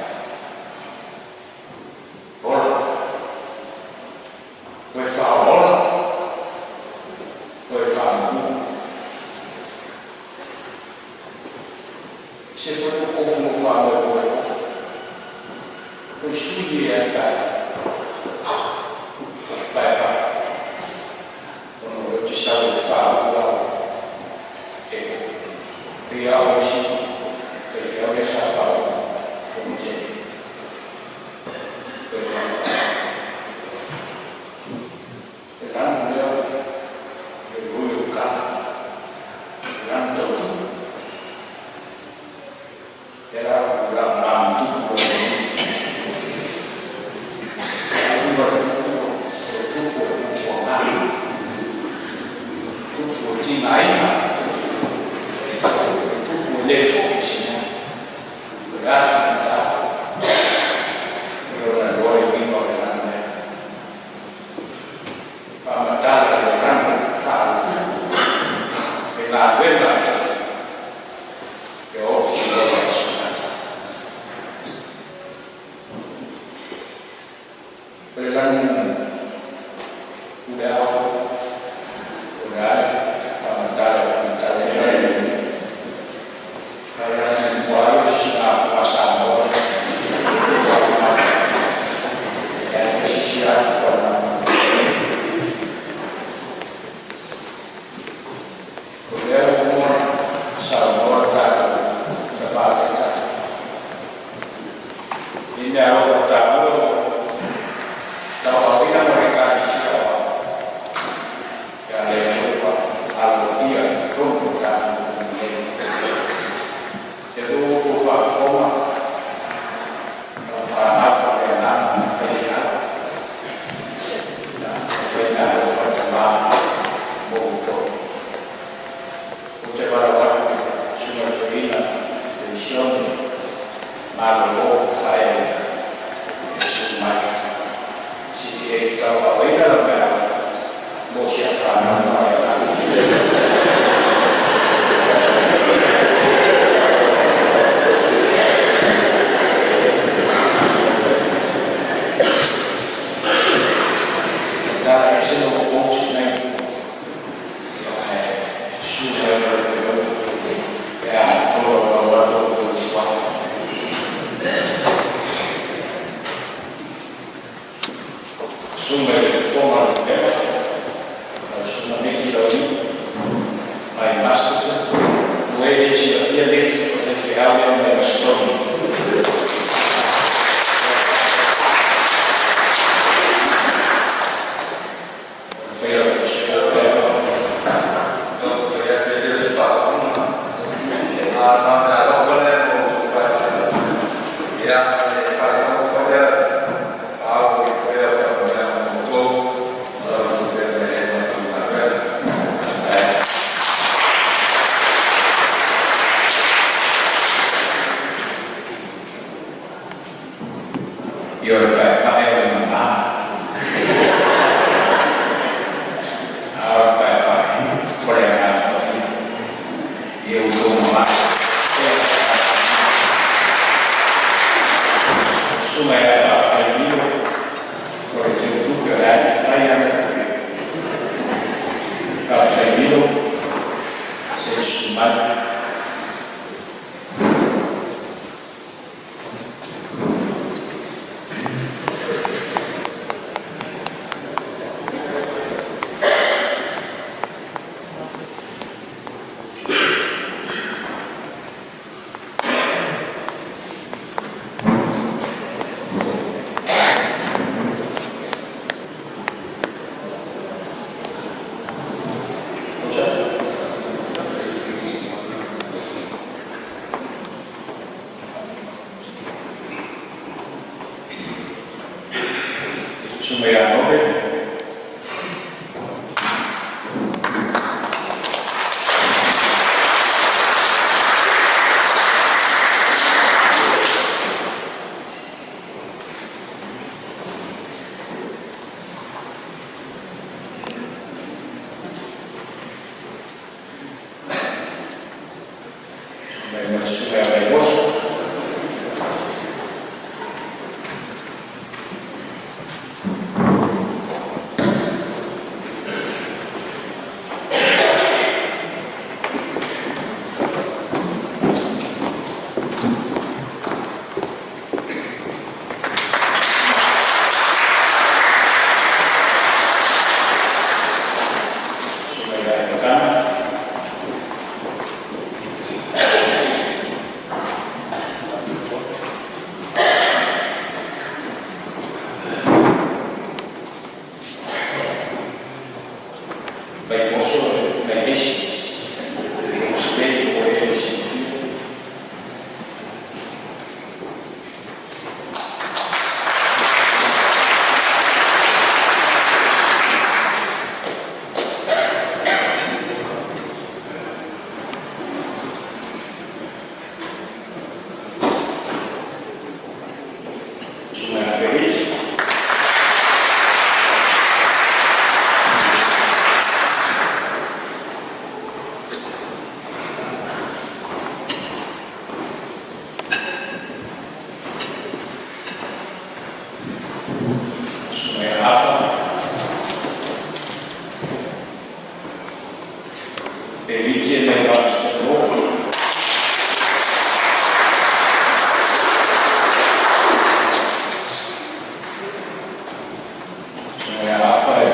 Ola, ua e faaolaola, ua e faamamū. Se foi o ofu no faamoemoe ofu. O sui e a taeao. Ofu paepae. Ona o te sau e faaua e pei a o isi faifeau ia sa faauu fonotele. E paepae. Ofu. E lanu lea le Royal Colour. E lanu tautu. E la ua la mamutupu o le uiga o le tupu, o le tupu o le pupuaga. Tupu o tigaina. O le tupu e le foi se mea. O le a le faigata. E ona iloa le uiga o le lanu lea. Faamatala i le lanu faale-tupu. Le galuega e oti loa i sugata. O le lanu pule ao o le ale faamatala e faamatala i le lanu ai o sisigafoa a Samoa. E te sisiafu a le O lea ua saunoa le tatou tama taitai i mea alofa taua tauaoina mo le Ekalesia o ia lea foi ua aloaia i totonu o tatou nei. E foi ua outou faafofoga lau fanau faaleagaga faifeau. Ia, e fai mea alofa le tama mo outou. Ou te valaau atu i susuga i le toeaina le misione malolo fae e susu mai. Se i e tauaoina lau mea alofa mo si au fanau faaleagaga. Tala ese no o nei tu. Ia susu mai ma le pelo e a tolo lau atu o tau suafa. Susuga i le fofoga o le pela, lau susuga Meki Lauli, mai Masterton, ua e le silafia Meki o le faifeau lea mai Macedonia. O le failautusi o Pepa. Lau fai atu e le o se faaupuga. A na o le alofa lea mo outou faifeau. Ia, le faailoga foi lea au i pea o faamanuiaga mo outou, ma la outou feagai ai ma outou galuega. le Susuga ia Vaimoso. Susuga ia Elekana. Vaimoso Mailesi, Vaimoso po o e le silafia. Susuga ia Perisi. Susuga ia Afa. Periti Vaimoso Tofo. Susuga ia Afa e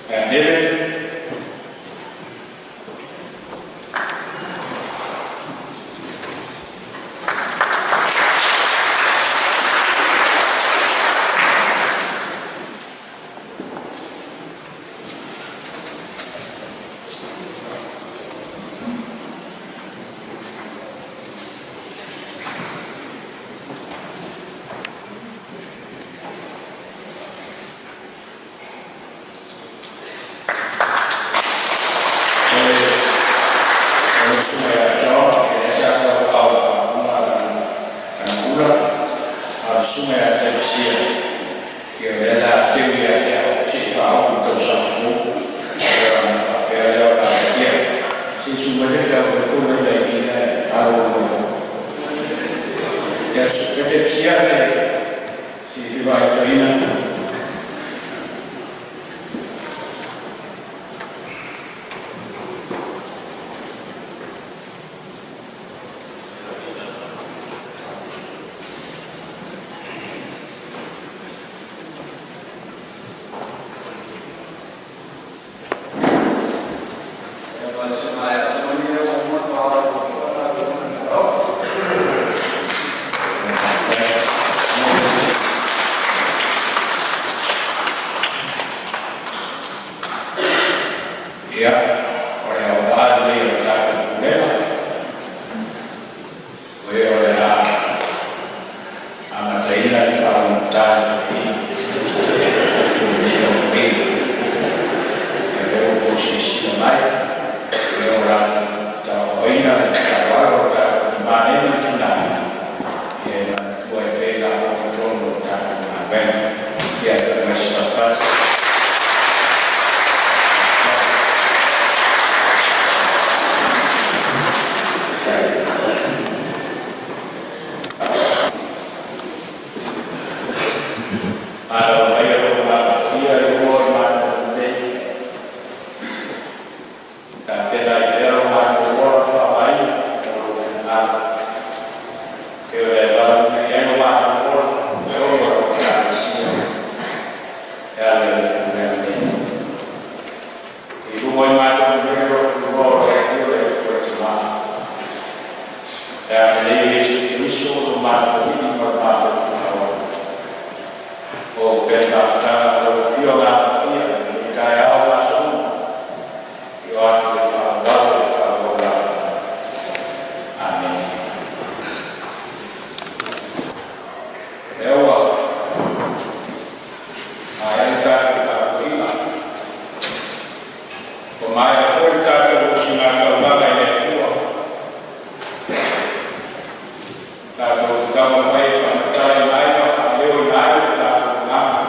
Ia Nele. O le Susuga ia John Elesa Taupau Faauuga Ganula. A o le Susuga ia Telesia, ia o lea o le a teu ia te au se'i faaoo i le tausaga fou, ia ona faapea lea ona agaia. Se i susu mai le Afioga Faipule ina i lea e alo mai. Ia susu mai Telesia se i fivaitoina. Ia, o le aoga lenei o le tatou pulega, o e o le a amataina le faalogotā i toeaiina i lenei nofoaiga. Ia o lea ua outou silasila mai, o lea ua latou tauaaoina le faaaloalo a le tatou tama nei ma le tina, ia e manatua ai pea i latou i totonu o le tatou galuega. Ia, toe aumai se patupatu. Valaau maia lou Agaga Paia i luga o i matou nei, tapena ai pea lo matou ola faaaogaina mo lou finagalo. E o le valaauina i ai lo matou ola i totonu o lau Ekalesia e ala i le pulega nei. I luga o i matou nei le alofa tunoa o lau Afio le Atua le Tama, le agalelei o Iesu Keriso lo matou Alii ma lo matou Faaola. O pea le mafutaga ma lau Afio Agaga Paia i lenei taeao ma aso uma, e oo atu i le faavavau o le faavavau lava. Amene. O lea ua maea le tatou tapuaiga, ua maea foi le tatou osigataulaga i le Atua. Tatou te taumafai e faamatalaina ai ma faaleoina ai lo tatou agaga.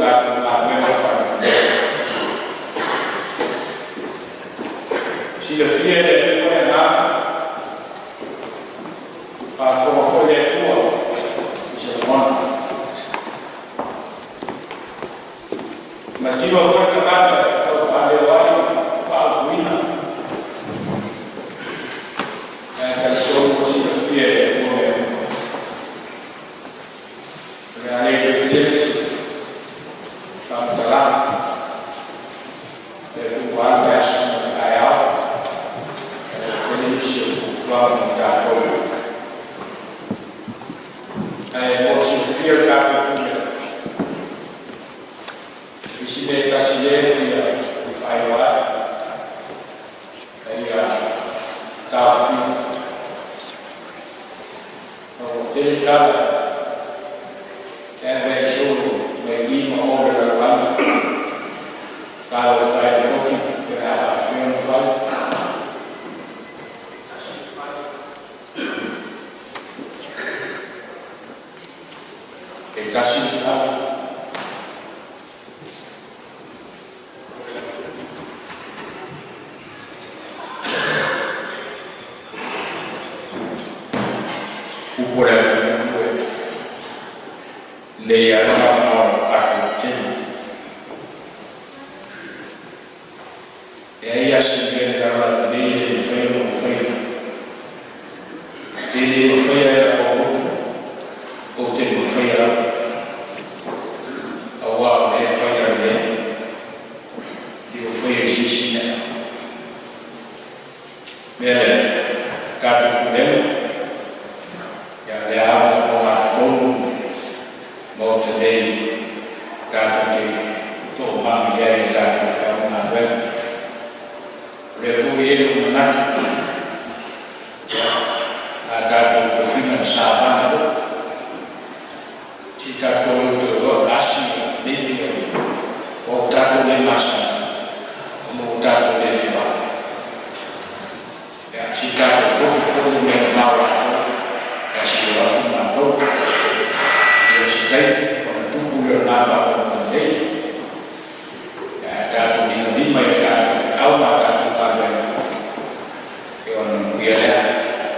tatou galuega faaletuleo. Silafia e le Atua le agaga, faafofoga foi le Atua i se lagona. E mativa foi le tagata e tau faaleo ai ma faaupuina, ae talitonu ua silafia e le Atua mea uma. O le a le toe tele se faamatalaga, o lea foi ua alu le aso ma le taeao, ae ua tele nisi o fuafuaga mo tatou. Ae mo le silafia e le tatou pulega, o le isi mea e tasi lea e fia faailoa atu, ina ia taofia, ona ua tele tala e ave ai solo mai i ma o le lalolagi. Talofa e i le tofi pe a faapefea ona fai. E tasi le fale. Upu a le atunuu e lelei lava le maomao ato tetele. E leai lava se mea i le lalolagi nei e le mafai ona ou faia. E le mafaia e lou loto, ou te mafaia lava. Auā o lea e fai au nei, e le o faia e se isi mea. O le mea lea, tatou pulega, ia o lea lava ua ogatotonu le Maota nei tatou te toomaga i ai i a tatou feau ma galuega. O lea foi e i ai lou manatu, ia, a tatou tofiga savana foi, se i tatou o e toe o e asi maybe ua tatou le masani ona ua tatou le feoai. Ia, se i tatou tofi foi le mea mamao latou ae se i o atu matou. Ia o se taimi ona tupu lea o lena faamoemoe lelei. Ae a tatou limalima i a tatou feau ma a tatou galuega, ia ona manuia lea.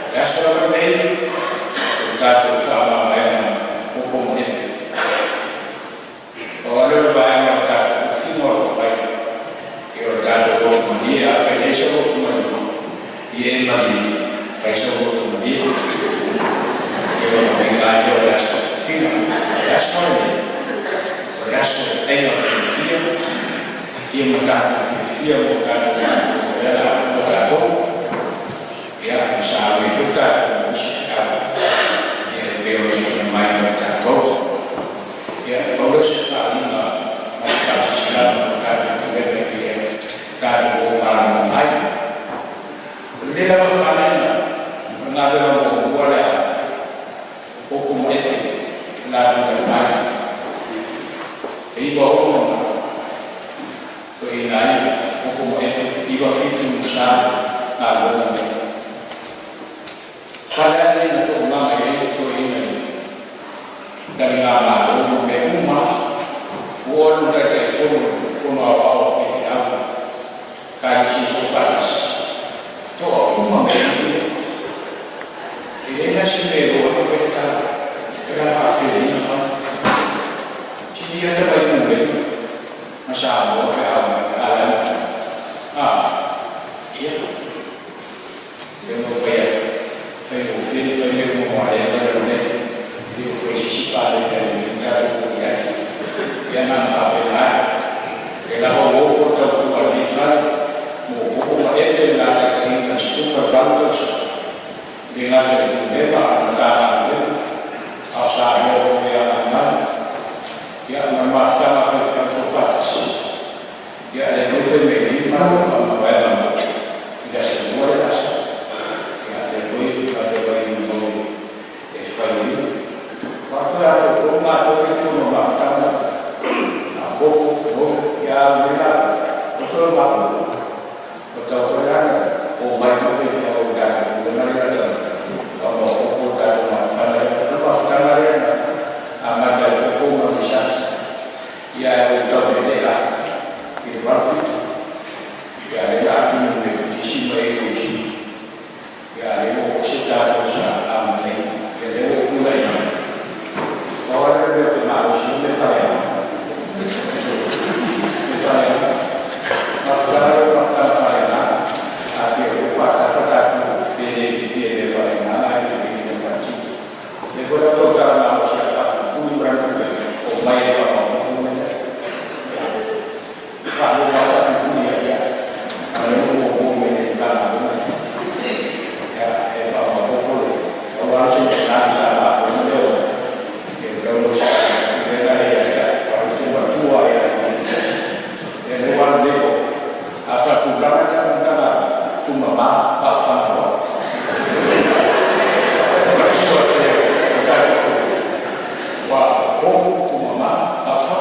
O le aso lava lenei, o le tatou faamavaega ma koko ma epe. Pau lava lea o le vaega o le tatou tofiga o lo o fai, ia o le tatou loto malie. Afai e leai sou loto malie, ia e malie, fai sou loto malie. Ia ona uiga ai lea o le aso tofiga. O le aso lenei, o le aso e aiga fiafia ia ma tatou fiafia mo tatou matua o lea o le a tuua tatou. Ia, ma sa ave ai foi tatou ma nisi feau ia e pei ona tuuina mai mo tatou. Ia, pau lea o se faaaliga ma se faasilasilaga mo tatou pulega e fia tatou o malamalama ai. O lenei lava fale na o le galuega muamua lea o koko ma epe o le a tulai mai. E 96 na toeaina ai koko ma epe, 97 galuega nei. Pale lava lenei na toomaga i ai le toeaina i taligamalo ma mea uma lava. Ua oo atu le Taitaifono i le Fono Aoao a Faifeau, Ekalesia Soofaatasi, toa uma mea uma. E leai la se mea e iloa ai ona fai le tala, pe a faafefea ona fai. Sili ia tamai pulega ma Samoa pe a omai, a o le a le mafai? A, ia, lea na ou fai atu, faigofie ona fai mea uma aua o lea e fai lava nei. E le o fai e se isi paleni a le mafai ona tatou o i ai. Ia na ona faapena atu. O lea lava ua ofo le tautua a lenei fale mo koko ma epe i le la taitaiga i le 18 tausaga. E le gata i le Pulega a o le Matagaluega, a o Samoa foi e agai mai. Ia, ma le mafutaga a faifeau soofaatasi, ia, lea foi e fai mai nei le matou faamavaega mo i le aso Lua lea o le a sau. Ia, lea foi matou te vaai e fai ai. Aua toe atoatoa matou ia i totonu o le mafutaga a koko, nonu, ia a o lenei la, ua toe maua. Ua tatau foi la ona omai uma faifeau i le tatou pulega lea e faamaopoopo le tatou mafutaga lea. O le mafutaga lea na amata e Koko ma Risati. Ia e ou tau le la i le 87. Ia le la atu le tisi mai e usi. Ia le o se tatou sa amatai. Ia le o tula i. O le le te ma o si me fa ya. Me fa ya. Ma fa ma fa fa ya. A te o fa ta fa ta tu pe le fi fi le fa ya na le fi le fa ti. Le fo la to ta ma o si fa tu ni bra o mai e fa ma o me. Fa lo ma fa tu tu ya ya. A le o o me le ka na o. Ya e fa ma o ko le. O wa se na sa ma fo le o. E ka o sa le na ya ya. O te ma tu a ya. E le wa le o. A fa tu la ka ka na tu ma ma pa fa no. Ma tu a te o ta ko. Wa o tu ma ma pa fa.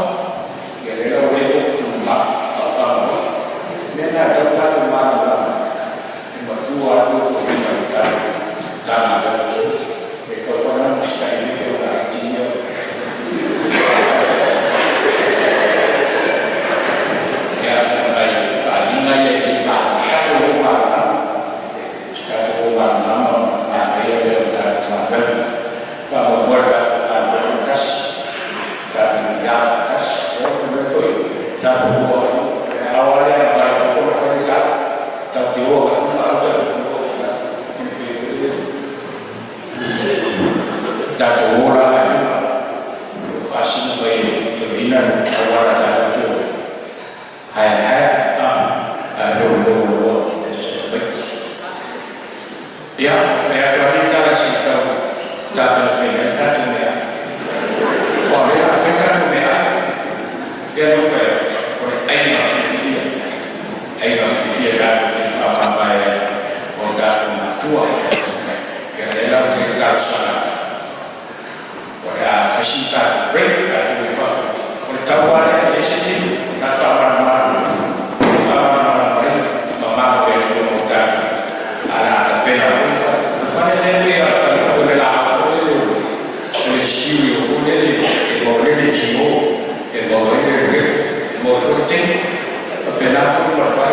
Ia le la le o tu ma pa fa no. Me na ta ta tu ma na. E ma tu a tu tu ni na ta ta na. E ka fa na sta i fe o na ti ya. Ia mai fa ni na ia i ma ka tu o ma na. Ka tu o ma na ma ma e le ta ma pe. Fa mo mo ta tu a mo kas. Ta tu ya kas. O ko to ta tu o a o le ma ko fa ni ka. Ta ti o ka ma ta tu o ka. Ta tu o la e fa si mai te ina o wala ta tu. Hai hai a a lo lo lo e se wait. Ia fa ya to ni ta si ta ta pe pe ta tu me. O le a fa ta tu me a. Ia no fa o le ai ma fi fi. Ai ma fi fi ta te fa ma mai o ta tu ma tua. Ia le la te ka sa. O le a fa si ta tu re ta tu fa fa. O le tau ale e se ti na fa ma ma. Fa ma ma ma ma ma pe tu o ta tu. Ala ta pe na fa fa. Fa le le a fa o le la fa le le. O le si o fo le le e mo le le ti o e mo le le e mo fo te. Pe na fa fa fa